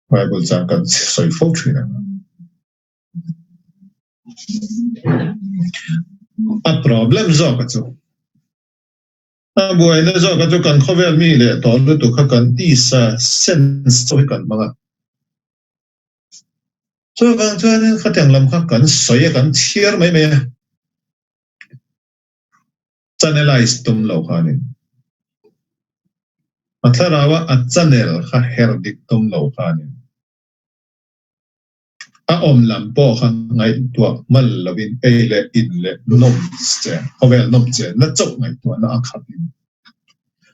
Bible chang kan sawi fo thin ang. A problem zawk a chu a buaina zawk a chu kan khawvel mi leh tawh lutuk kha kan tisa sense chu hi kan hmang a. Chuvang chuanin khatiang lam kha kan sawi a kan chhiar mai mai a. Channelize tum lo khanin a thlarau a a channel kha her dik tum lo khanin a awm lam pawh kha ngaihtuah hmal lovin ei leh in leh nawm chen khawvel nawm chen na chauh ngaihtuahna a khat in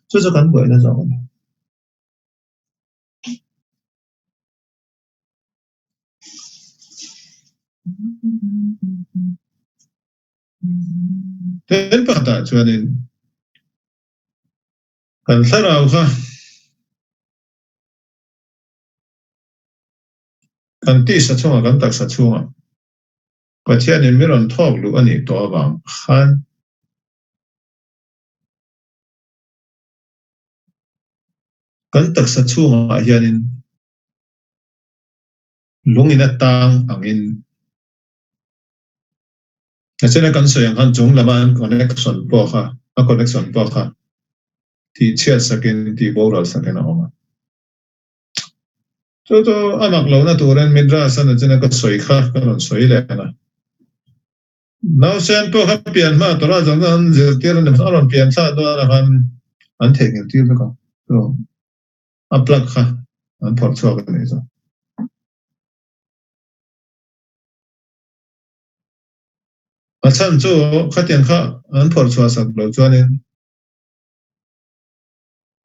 chu chu kan buaina zawk a ni. Then pakhatah chuanin kan thlarau kha kan tisa chungah kan taksa chungah Pathianin mi rawn thawk luh a nih tawh avang khan kan taksa chungah hianin lungin a tang angin Nachina kan sawi ang khan chung lama an connection pawh kha a connection pawh kha tih chhiat sakin tih boral sakin a awm a. Chu chu a mak lohna turin Midrash a nachina ka sawi kha ka rawn sawi leh ang a. Nausen pawh kha pian hma Torah zawng zawng an zirtir a ni a rawn pian thla dawn a khan an theihnghilh tir vek a. Chu a plug kha an phawrh chhuak a nih chu. A chhan chu khatiang kha an phawrh chhuah sak lo chuanin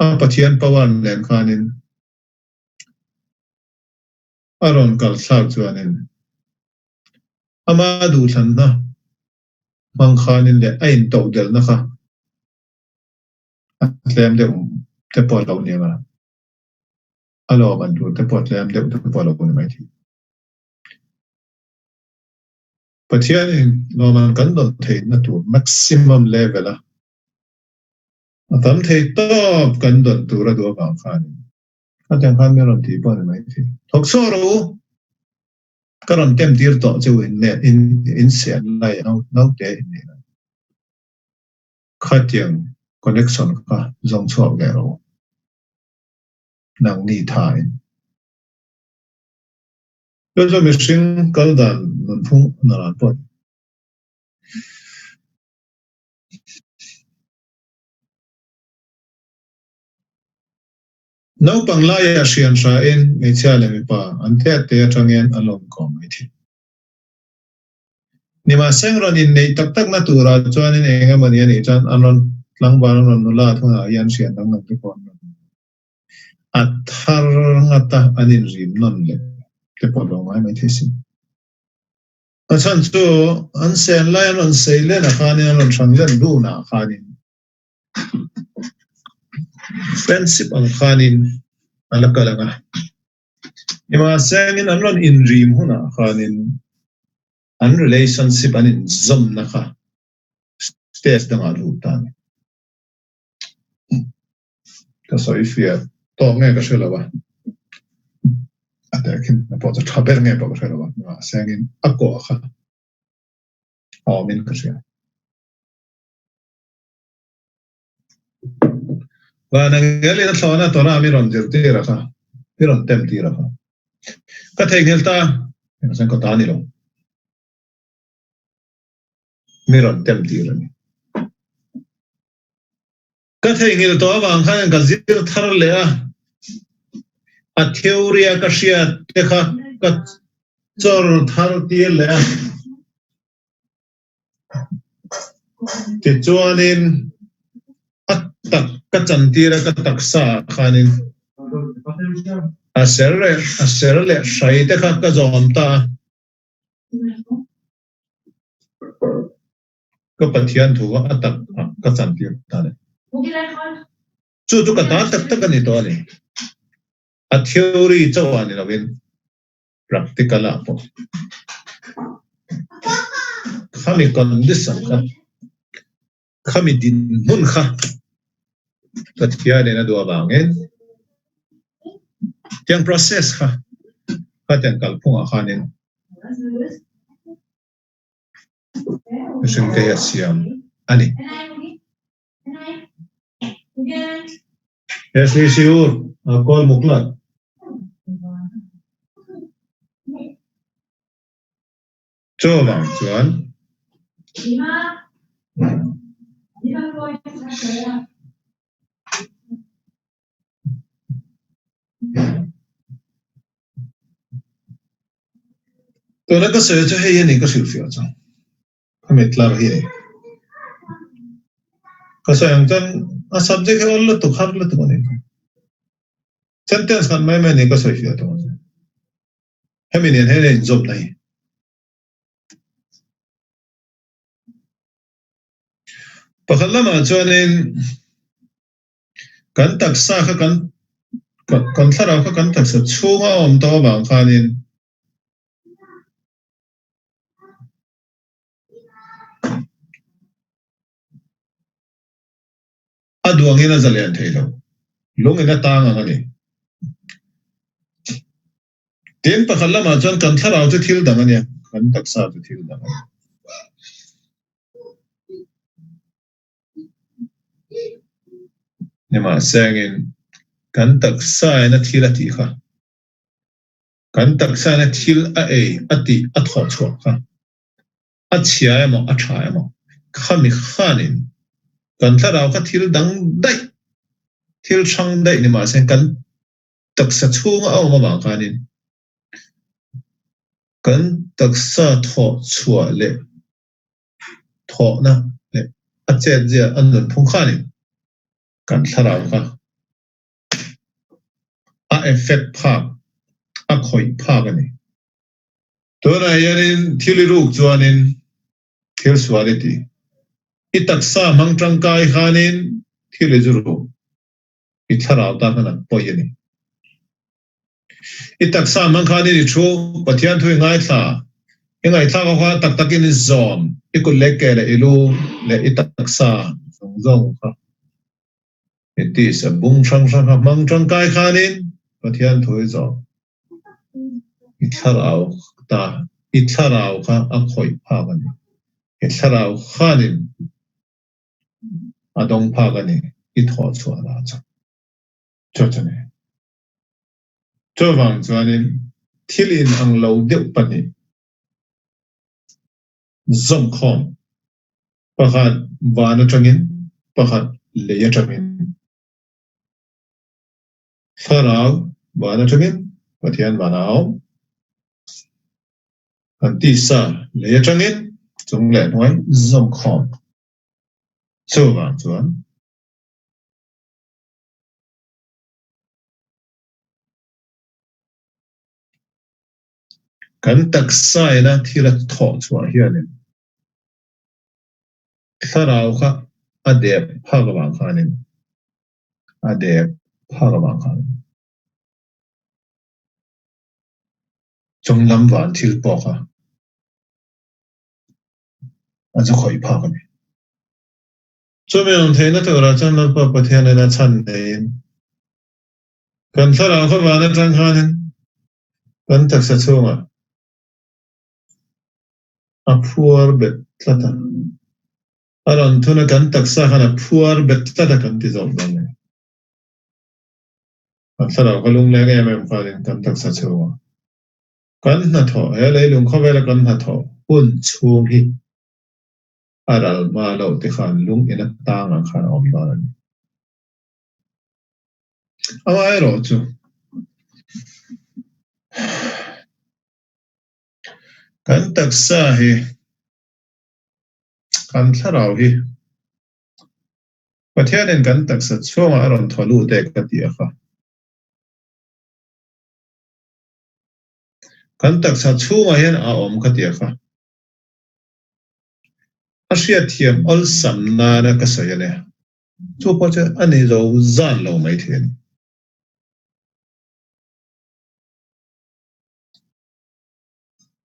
a Pathian power nen khanin a rawn kal thlak chuanin ama duhthlanna hmang khanin leh a intohdelhna kha a tlem deuh te pawh a lo ni ang a, a lawm an tur te pawh tlem deuh te pawh a lo ni maithei. Pathianin lawmman kan dawn theihna tur maximum level a a tam thei tawp kan dawn tur a duh avang khanin khatiang khan min rawn tih pawh a ni maithei. Thawk chhuak rawh u! Ka rawn tem tir tawh che u in nen in in sian lai a naute in nih lai. Khatiang connection kha zawng chhuak ve rawh u. Nangni thain. Chu chu mihring kal dan nunphung naran pawh a ni. Naupang laia hrian hrain hmeichhia leh mipa an tet te atangin an lo inkawm mai thin. Nimahseng rawn inneih tak takna turah chuanin eng emaw ni a nih chuan an rawn tlangval an rawn nula thunah hian hrian danglam te pawh an rawn. A thar ngata an inrim nawn leh te pawh lo ngai mai thei sin. A chhan chu an sen lai an rawn sei len ah khanin an rawn hrang len dun ah khanin friendship ang khanin a la kal ang a. Nimahsengin an rawn inrim hunah khanin an relationship an inzawmna kha stage dangah lut ta a ni. Ka sawi fiah tawk nge ka hre lo a, a tehkhin na pawh chu tha ber nge pawh ka hre lo a, nimahsengin a kawh kha a awmin ka hria. Van angelin a thlawhna Torah mi rawn zirtir a kha, mi rawn tem tir a kha. Ka theihnghilh ta, engah chuan ka ta ni lo. Mi rawn tem tir a ni. Ka theihnghilh tawh avang khan ka zir thar leh a, a theory a ka hriat te kha ka chawr thar tir leh a. Tichuanin a tak ka chantir a ka taksa ah khanin a ser leh a ser leh hrai te kha ka zawm ta a. Ka Pathian thu a tak ah ka chantir ta a ni. Chu chu ka ta tak tak a ni tawh a ni. A theory chauh ah ni lovin practical ah pawh khami condition kha khami dinhmun kha Pathianin a duh avangin tiang process kha khatiang kalphungah khanin mihring te hi a siam a ni. He siur a kawl muklat. Chuvang chuan Tuna ka sawi chu hei a ni ka hrilhfiah chu. Ka mit tlar hi a ni. Ka sawi ang chuan a subject hi awl lutuk har lutuk a ni. Sentence khat mai mai a ni ka sawi fiah tawh ang chu. Hemi nen hian a inzawmna hi. Pakhat lamah chuanin kan taksa kha kan kan thlarau kha kan taksa chhunga a awm tawh avang khanin A duangin a zalian thei lo. Lungin a tang ang a ni. Tin, pakhat lamah chuan kan thlarau chu thil dang a nia, kan taksa chu thil dang a ni. Nimahsengin, kan taksain a thil a tih kha. Kan taksain a thil a ei, a tih, a thawh chhuah kha. A chhia emaw a tha emaw khami khanin kan thlarau kha thil dang daih, thil hrang daih ni mahse kan taksa chhunga a awm avang khanin kan taksa thawh chhuah leh thawhna leh a chetzia a nunphung khanin kan thlarau kha a effect phak, a khawih phak a ni. Tunah hianin thil i ruk chuanin thil sual i ti. I taksa hmang tangkai khanin thil i zu ruk. I thlarau tan khan an pawi a ni. I taksa hmang khanin i thu, Pathian thu i ngaithla. I ngaihthlak ho kha tak takin i zawm, i kut leh ke leh i lu leh i taksa zawng zawng kha i tisa bung hrang hrang kha hmang tangkai khanin Pathian thu i zawm. I thlarau ta, i thlarau kha a khawih phak a ni. I thlarau khanin a dawng phak a ni, i thawh chhuah na chu. Chu chu ni. Chuvang chuanin thil in ang lo deuh pahnih zawmkhawm, pakhat van atangin, pakhat lei atangin. Thlarau van atangin Pathian van a awm. Kan tisa lei atangin chung leh hnuai zawmkhawm. Chuvang chuan. Kan taksa ina thil a thawh chhuah hianin thlarau kha a dep phak avang khanin a dep phak avang khanin chunglam van thil pawh kha a zu khawih phak a ni. Chumi awm theihna turah chuan Lalpa Pathianin a chhan neiin kan thlarau kha van atang khanin kan taksa chhungah a phuar bet tlat a. A rawn thun a kan taksa khan a phuar bet tlat a kan ti zawk dawn a ni. Kan thlarau kha lungleng em em khanin kan taksa chhungah kan hnathawh, he leilung khawvela kan hnathawh hun chhung hi a ral hma loh te khan lung in a tang ang khan a awm dawn a ni. Amaherawhchu, kan taksa hi, kan thlarau hi Pathianin kan taksa chhungah a rawn thaw lut e ka ti a kha. Kan taksa chhungah hian a awm ka ti a kha. A hriatthiam awlsam nana ka sawi a nia. Chu pawh chu a ni zo zan lo mai thei a ni.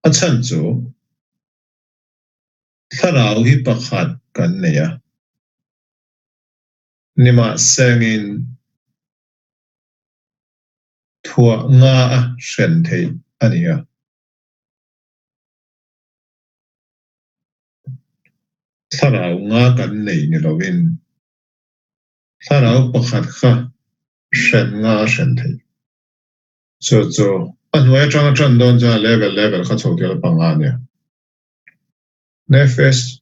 A chhan chu thlarau hi pakhat kan nei a, nimahsengin thuah nga a hren theih a ni a. Thlarau nga kan nei ni lovin thlarau pakhat kha hren nga a hren theih. Chu chu a hnuai atanga tan dawn chuan level level kha chho tel panga a nia. Nefesh,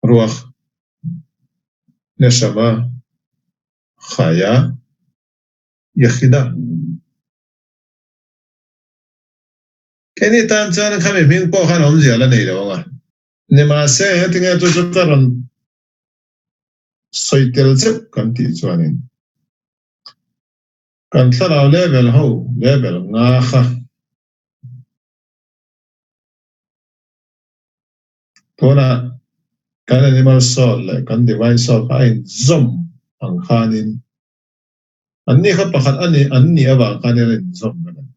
Ruach, Neshama, Chaya, Yechida. Keini tan chuan khami hming pawh khan awmzia la nei lo ang a. Nimahse, hetinge chu chu ka rawn sawi tel zeuh kan tih chuanin kan thlarau level ho level nga kha tunah kan animal soul leh kan divine soul kha a inzawm ang khanin anni kha pakhat a ni an nih avang khanin a inzawm vek a ni.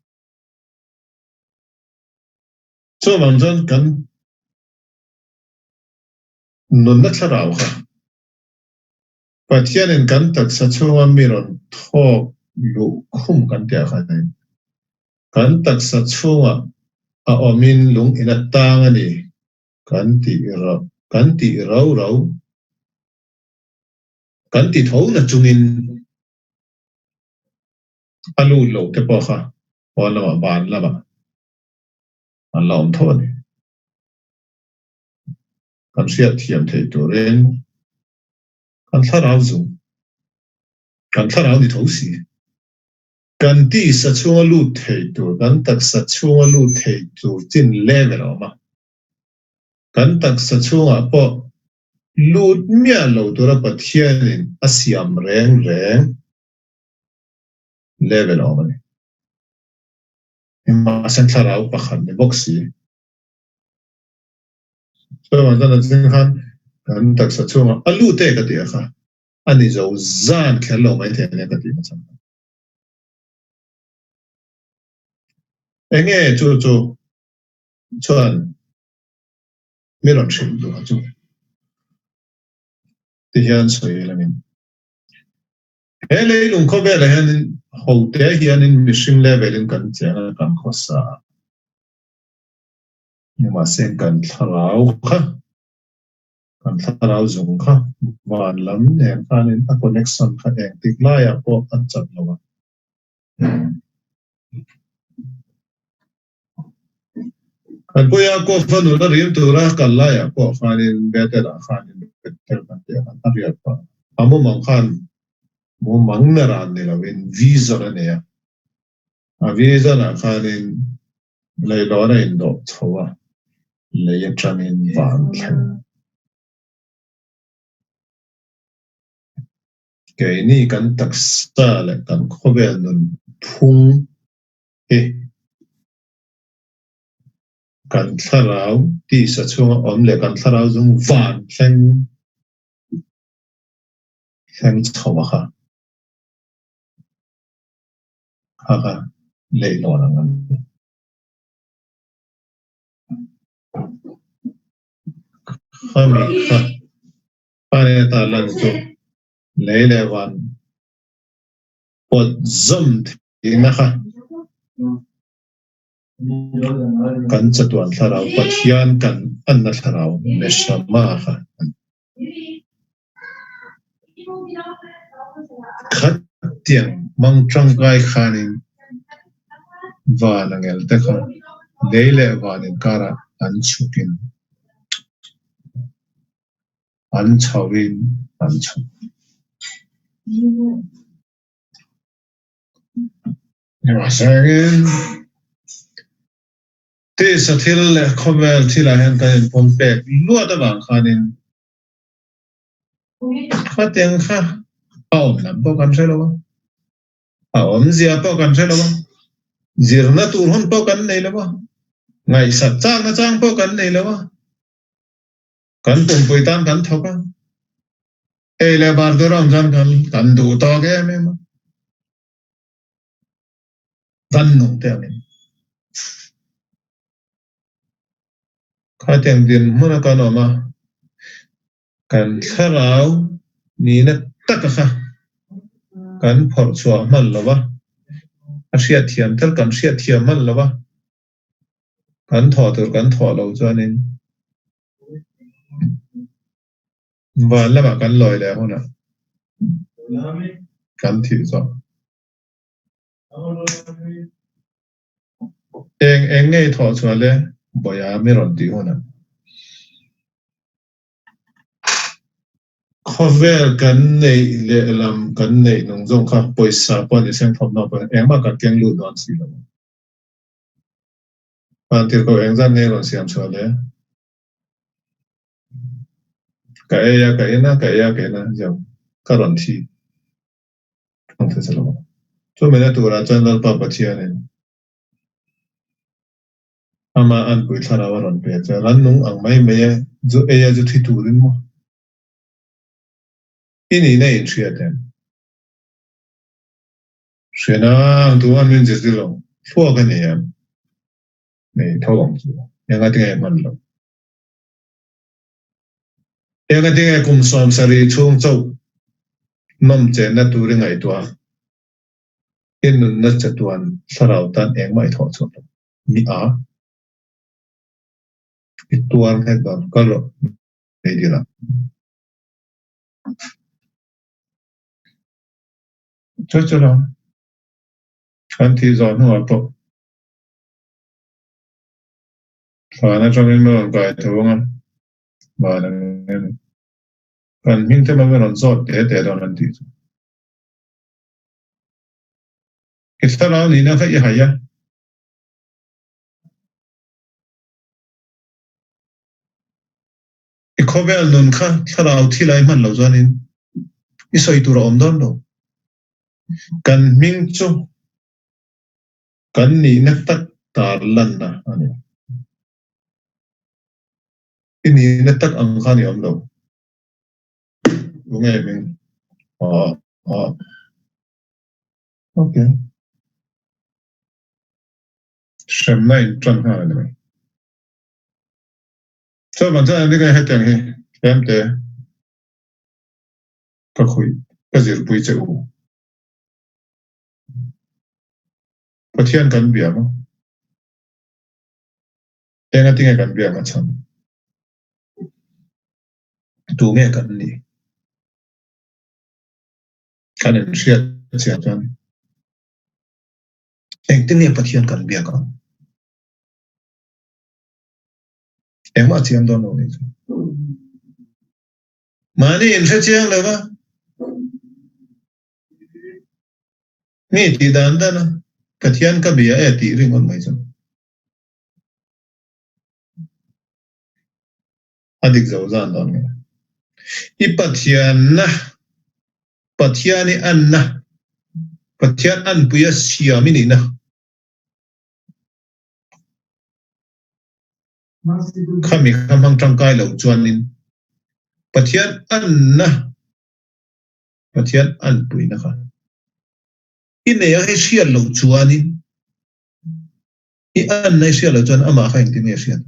Chuvang chuan kan nunna thlarau kha Pathianin kan taksa chhunga mi rawn thawk luh khum kan tih ah khanin kan taksa chhungah a awmin lung in a tang a ni kan tih kan tih rau rau kan ti tho na chungin a lut lo te pawh kha pawn lamah van lamah an la awm tho a ni. Kan hriat thiam theih turin kan thlarau zung, kan thlarau ni tho si. Kan tisa chhunga lut thei tur, kan taksa chhunga lut thei tur chin level a awm a. Kan taksa chhungah pawh lut miah lo tura Pathianin a siam reng reng level a awm a ni. Mahse thlarau pakhat ni bawk si. Chuvang chuan a zing khan kan taksa chhungah a lut e ka ti a kha, a ni zo zan kher lo mai thei ania ka tih na chhan kha. Enge chu chu chuan mi rawn hrilh duh a chu ti hian sawi langin. He leilung khawvelah hianin hote hianin mihring levelin kan cheng a, kan khawsa a. Nimahse kan thlarau kha, kan thlarau zung kha van lam nen khanin a connection kha engtik laiah pawh a chat lo a. Kan puia Kofa nuna rim tura kal laiah pawh khanin Bethel-ah khanin Bethel kan tih ah khan a riat pah a. A mumang khan mumang na ran ni loin vision a nei a. A vision-ah khanin leilawn a indawh chho a, lei atangin van thleng. Keini kan taksa leh kan khawvel nun phung hi. Kan thlarau tisa chhunga awm leh kan thlarau zung van thleng thleng chho a kha kha kha leihlawn ang a ni. Khami kha pane ta lan chu lei leh van pawt zawm theihna kha kan chatuan thlarau Pathian kan anna thlarau neshama kha a ni. Khatiang mang tangkai khanin van a ngel te kha lei leh van inkarah an chhukin an chhoin an chhuk. Nimahsengin tisa thil leh khawvel thilah hian kan inpawm pek luat avang khanin khatiang kha a awm lam pawh kan hre lo a, a awmzia pawh kan hre lo a, zirna tur hun pawh kan nei lo a, ngaihsak chakna chang pawh kan nei lo a, kan pumpui tan kan thawk a, ei leh bar tur a awm chuan kan kan duh tawk em em a. Van nung te angin. Khatiang dinhmun a kan awm a, kan thlarau nihna taka kha kan phawrh chhuah hman lo va, a hriatthiam tel kan hriatthiam hman lo va, kan thawh tur kan thawh lo chuanin van lamah kan lawi leh hunah kan thih zawh. Eng eng ngei thawh chhuah le Bawia mi rawn tih hunah. Khawvel kan neih lehlam kan neih nung zawng kha pawisa pawh ni seng thawmhnaw pawh engmah kan keng lut dawn si lo. Vantirhkoh engzat ngei rawn siam chhuah le? Ka ei a ka in a ka ei a ka in a ziah ka rawn thi. Chumi na turah chuan Lalpa Pathianin ama anpui thlarau a rawn pe che. Rannung ang mai mai e, zu ei a zu thi turin maw? I nihna in hriat em? Hriana ang tu an min zirtir lo. Thluak a nei em? Nei tho ang chu. Enga tinge hman lo? Enga tinge kum 70 chhung chauh nawm chenna tur i ngaihtuah a, i nunna chatuan thlarau tan engmah i thawh chhuah lo. Mi a i tuar nghet dawn kal rawh nei dil ang. Chu chu lo kan thih zawh hnuah pawh Thlan atangin min rawn kai tho ang a, van angin kan hming te min rawn zawt te te dawn an tih chu. I thlarau nihna kha i hai a. I khawvel nun kha thlarau thil ai hman lo chuanin i sawi tur a awm dawn lo. Kan hming chu Kan nihna tak tar lanna a ni. I nihna tak ang khan i awm lo. Tunge hming? Aw, aw. Ok. Hremna in tan nghal a ni mai. Chuan chuan ni nge hetiang hi tlemte ka khawih ka zirpui che u. Pathian kan bia maw? Enga tinge kan biak a chhan? Tu nge kan nih? Kan inhriat chiah chuan engtin nge Pathian kan biak ang? Engmah a chiang dawn lo nih chu. Mahni inhre chiang lo va. Mi tih dan dan a, Pathian ka bia e tih ringawt mai chu a dik zo zan dawn nge. I Pathianna, Pathian i anna, Pathian anpuia siam i nihna. Khami kha hmang tangkai lo chuanin Pathian anna Pathian anpuina kha i nei a hei hriat loh chuanin i anna i hriat loh chuan amah kha engtin nge hriat?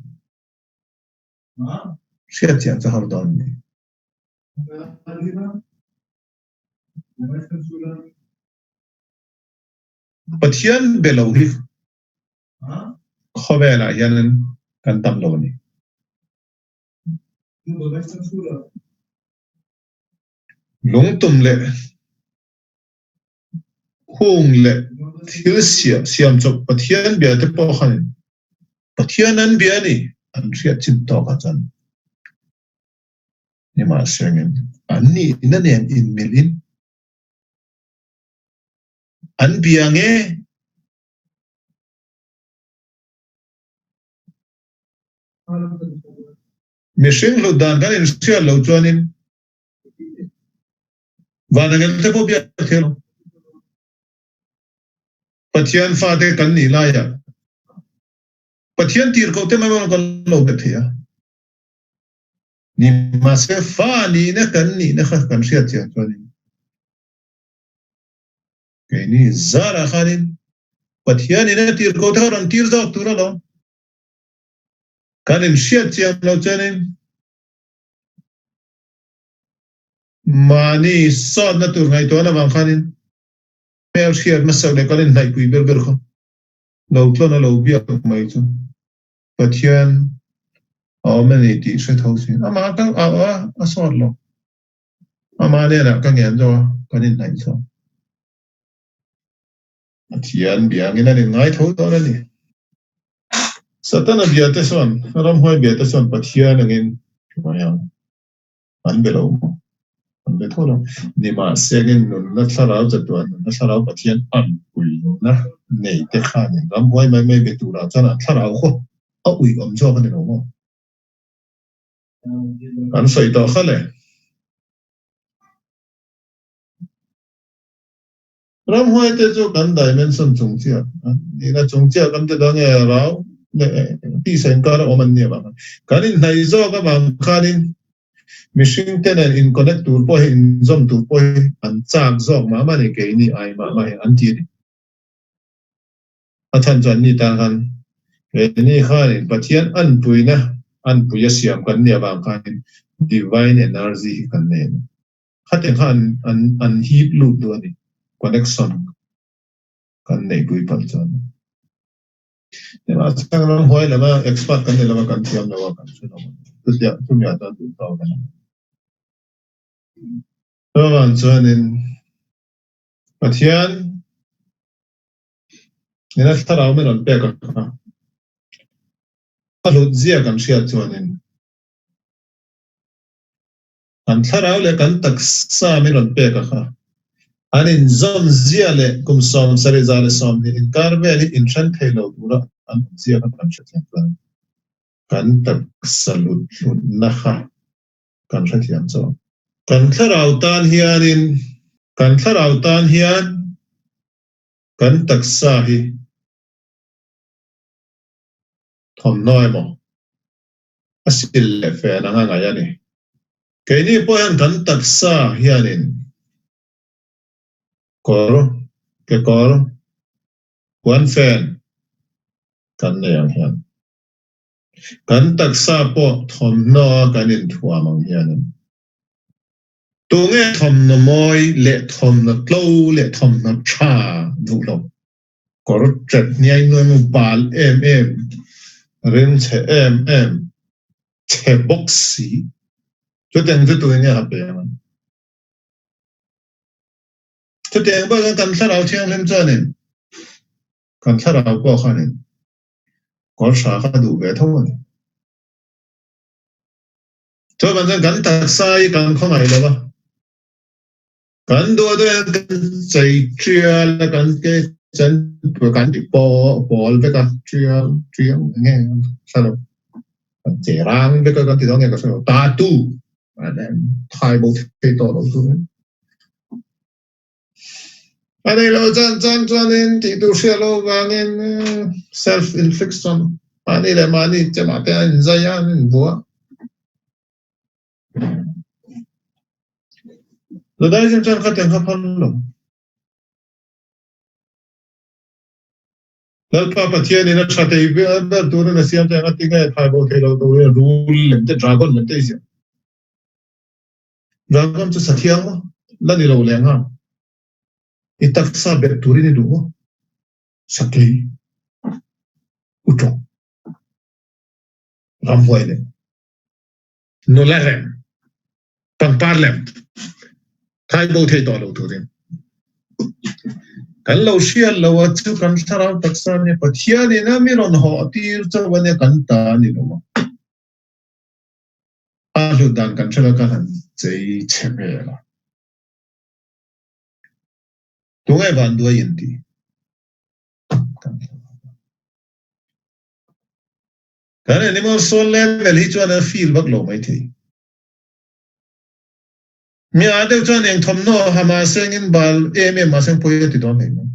Hriat chiang chu har dawn ni. Pathian be lo hi khawvelah hian kan tam lo a ni. Lungtum leh hung leh thil siam chawp Pathian bia te pawh khan Pathian an bia a ni an hriat chin tawk ah chuan nimahsengin an nihna nen inmilhin an bia nge? Mihring hlut dan kan inhriat loh chuanin van angel te pawh biak thei lo. Pathian fate kan nih laiah Pathian tirhkoh te mai mai kan lo be thei a. Nimahse fa nihna kan nihna kha kan hriat chian chuanin Keini zarah khanin Pathianin a tir ko te kha rawn tir zawk tur alawm. Kan inhriat chiang lo chuanin mahni sawtna tur ngaihtuahna vang khanin hmel hriat hmasak leh kan inhnaihpui ber ber kha lo tlawn a lo biak mai chu Pathian a awm a ni tih hre tho si. Amah ka a sawt lo. Amah hnenah ka ngen zawk a, kan inhnaih chhuak. Pathian biangin an inngai tho dawn a ni. Satana bia te sawn, ramhuai bia te sawn Pathian angin hruai ang. An be lo maw? An be tho lo. Nimahsengin nunna thlarau chatuan nunna thlarau Pathian anpuina nei te khanin ramhuai mai mai be turah chuan an thlarau khaw a uiawm zawk a ni lo maw? Kan sawi tawh kha le. Ramhuai te chu kan dimension chung chiah nihna chung chiah kan ti dang e rau leh tisa inkar a awm an nia vang kan inhnaih zawk avang khanin mihring te nen in connect tur pawh hi inzawm tur pawh hi an chak zawk mah mah a ni keini ai mah mah hi an ti a ni. A chhan chuan ni tan khan keini khanin Pathian anpuina anpui a siam kan nih avang khanin divine energy hi kan nei a ni. Khatiang kha an an an hip lut duh a ni. Connection kan neihpui palh chuan. Nimahsela ramhuai lama expert kan ni lova kan thiam lo a kan hre lo a ni. Chutiang chumi ah chuan duh tawk a ni. Chuvang chuanin Pathian Ina thlarau min rawn pek a kha. A hlut zia kan hriat chuanin kan thlarau leh kan taksa min rawn pek a kha. An inzawm zia leh kum 71 inkar vel hi inhren thei lo tura an awm zia kha kan hrethiam chuan kan taksa lut hlutna kha kan hrethiam chu. Kan thlarau tan hianin kan thlarau tan hian kan taksa hi thawmhnaw emaw a sil leh fen anga ngaih a ni. Keini pawh hian kan taksa hianin kawr, kekawr, puanfen kan nei ang hian kan taksa pawh thawmhnaw a kan inthuam ang hianin Tunge thawmhnaw mawi leh thawmhnaw tlo leh thawmhnaw tha duh lo? Kawr ṭet hniai nuai mu bal em em, rim chhe em em, chhe bawk si. Chutiang chu tuin nge ha pe ang? Chutiang pawh chuan kan thlarau thianghlim chuanin kan thlarau pawh khanin kawr hra kha duh ve tho a ni. Chuan chuan kan taksa hi kan khawngaih lo a, kan duh duh hian kan chei tial a, kan ke chen kan ti pawl vek a, tial tial eng nge hre lo, kan che rang vek a kan ti dawn nge ka hre lo, tattoo thai bo thei tawh lo turin. A nei lo chuan chuan chuanin tih tur hriat loh vangin self infliction. Mahni leh mahni chemah te an inzai a, an inbu a. Judaism chuan khatiang kha phal lo. Lalpa Pathianin a tha thei ber turin a siam che anga tinge thai bo thei lo turin rul lem te dragon lem te i siam. Dragon chu sathiang maw? La ni lo leh nga. I taksa bet turin i duh maw? Sakei utawk ramhuai lem nula rem pangpar lem thai bo thei tawh lo turin kan lo hriat lo a chu kan thlarau taksa nia Pathian in a mi rawn haw tir chauh ania kan ta a ni lo a a hlut dan kan hre lo kan han chei chhe vel a tunge vanduai in ti kan animal soul level hi chuan an feel vak lo mai thei. Mi a deuh chuan eng thawmhnaw ha mah sengin bal em em mah seng pawi a ti dawn hlei mai.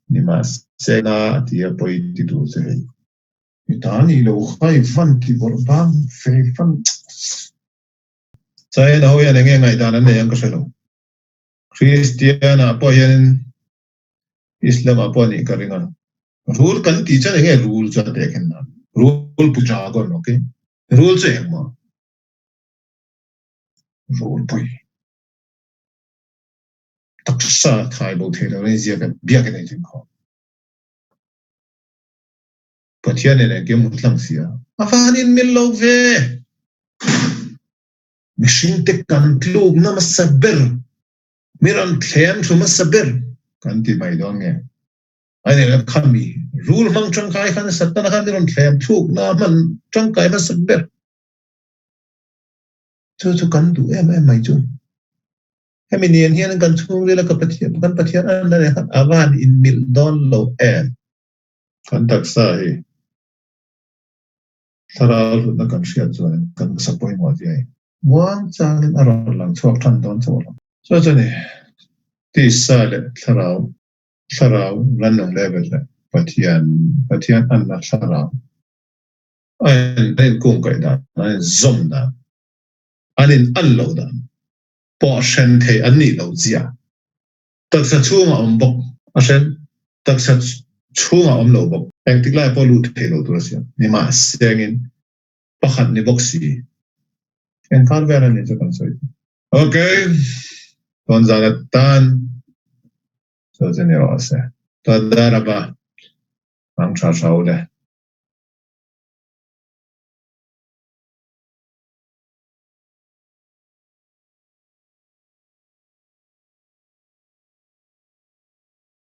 Ni mah se na a ti a pawi ti duh che hei. Mi ta ni lo kha i van ti bawrh bang fe fan. China ho hian enge ngaihdan an nei ang ka hre lo. Christian ah pawh hianin Islam ah pawh a nih ka ring a. Rul kan tih chuan enge rul chu a teh khen dan. Rul pu dragon ok. Rul chu engmaw? Rul pui. Taksa thai bo thei lo in ziak biak in ei thin kho. Pathian in engkim hmu tlang sia. A van in mil lo ve. Mihring te kan tluk na hmasa ber Mi ram thlem thu hmasa ber kan ti mai dawn nge? A nih loh kha mi rul hmang tangkai khan Satana khan mi rawn thlem thlukna hman tangkai hmasa ber chu chu kan duh em em mai chu. Hemi nen hian kan chhungril a ka Pathian kan Pathian an la leh khan a van inmilh dawn lo em? Kan taksa hi thlarau hlutna kan hriat chuan kan hmasa pawimawh zia hi Muang changin a rawn lang chhuak tan dawn chauh lo. Chu chu ni, tisa leh thlarau, thlarau rannung level leh Pathian, Pathian anna thlarau a in a inkungkaih dan, an inzawm dan, an in an loh dan pawh hren thei an nih loh zia. Taksa chhungah awm bawk a hren, taksa chhungah awm lo bawk. Engtik lai pawh lut thei lo tur a siam. Nimahsengin pakhat ni bawk si. Engkar vel a ni chu kan sawi chu. Ok, tawn zan atan chu chu ni rawh se. Toda raba, mang tha tha u le.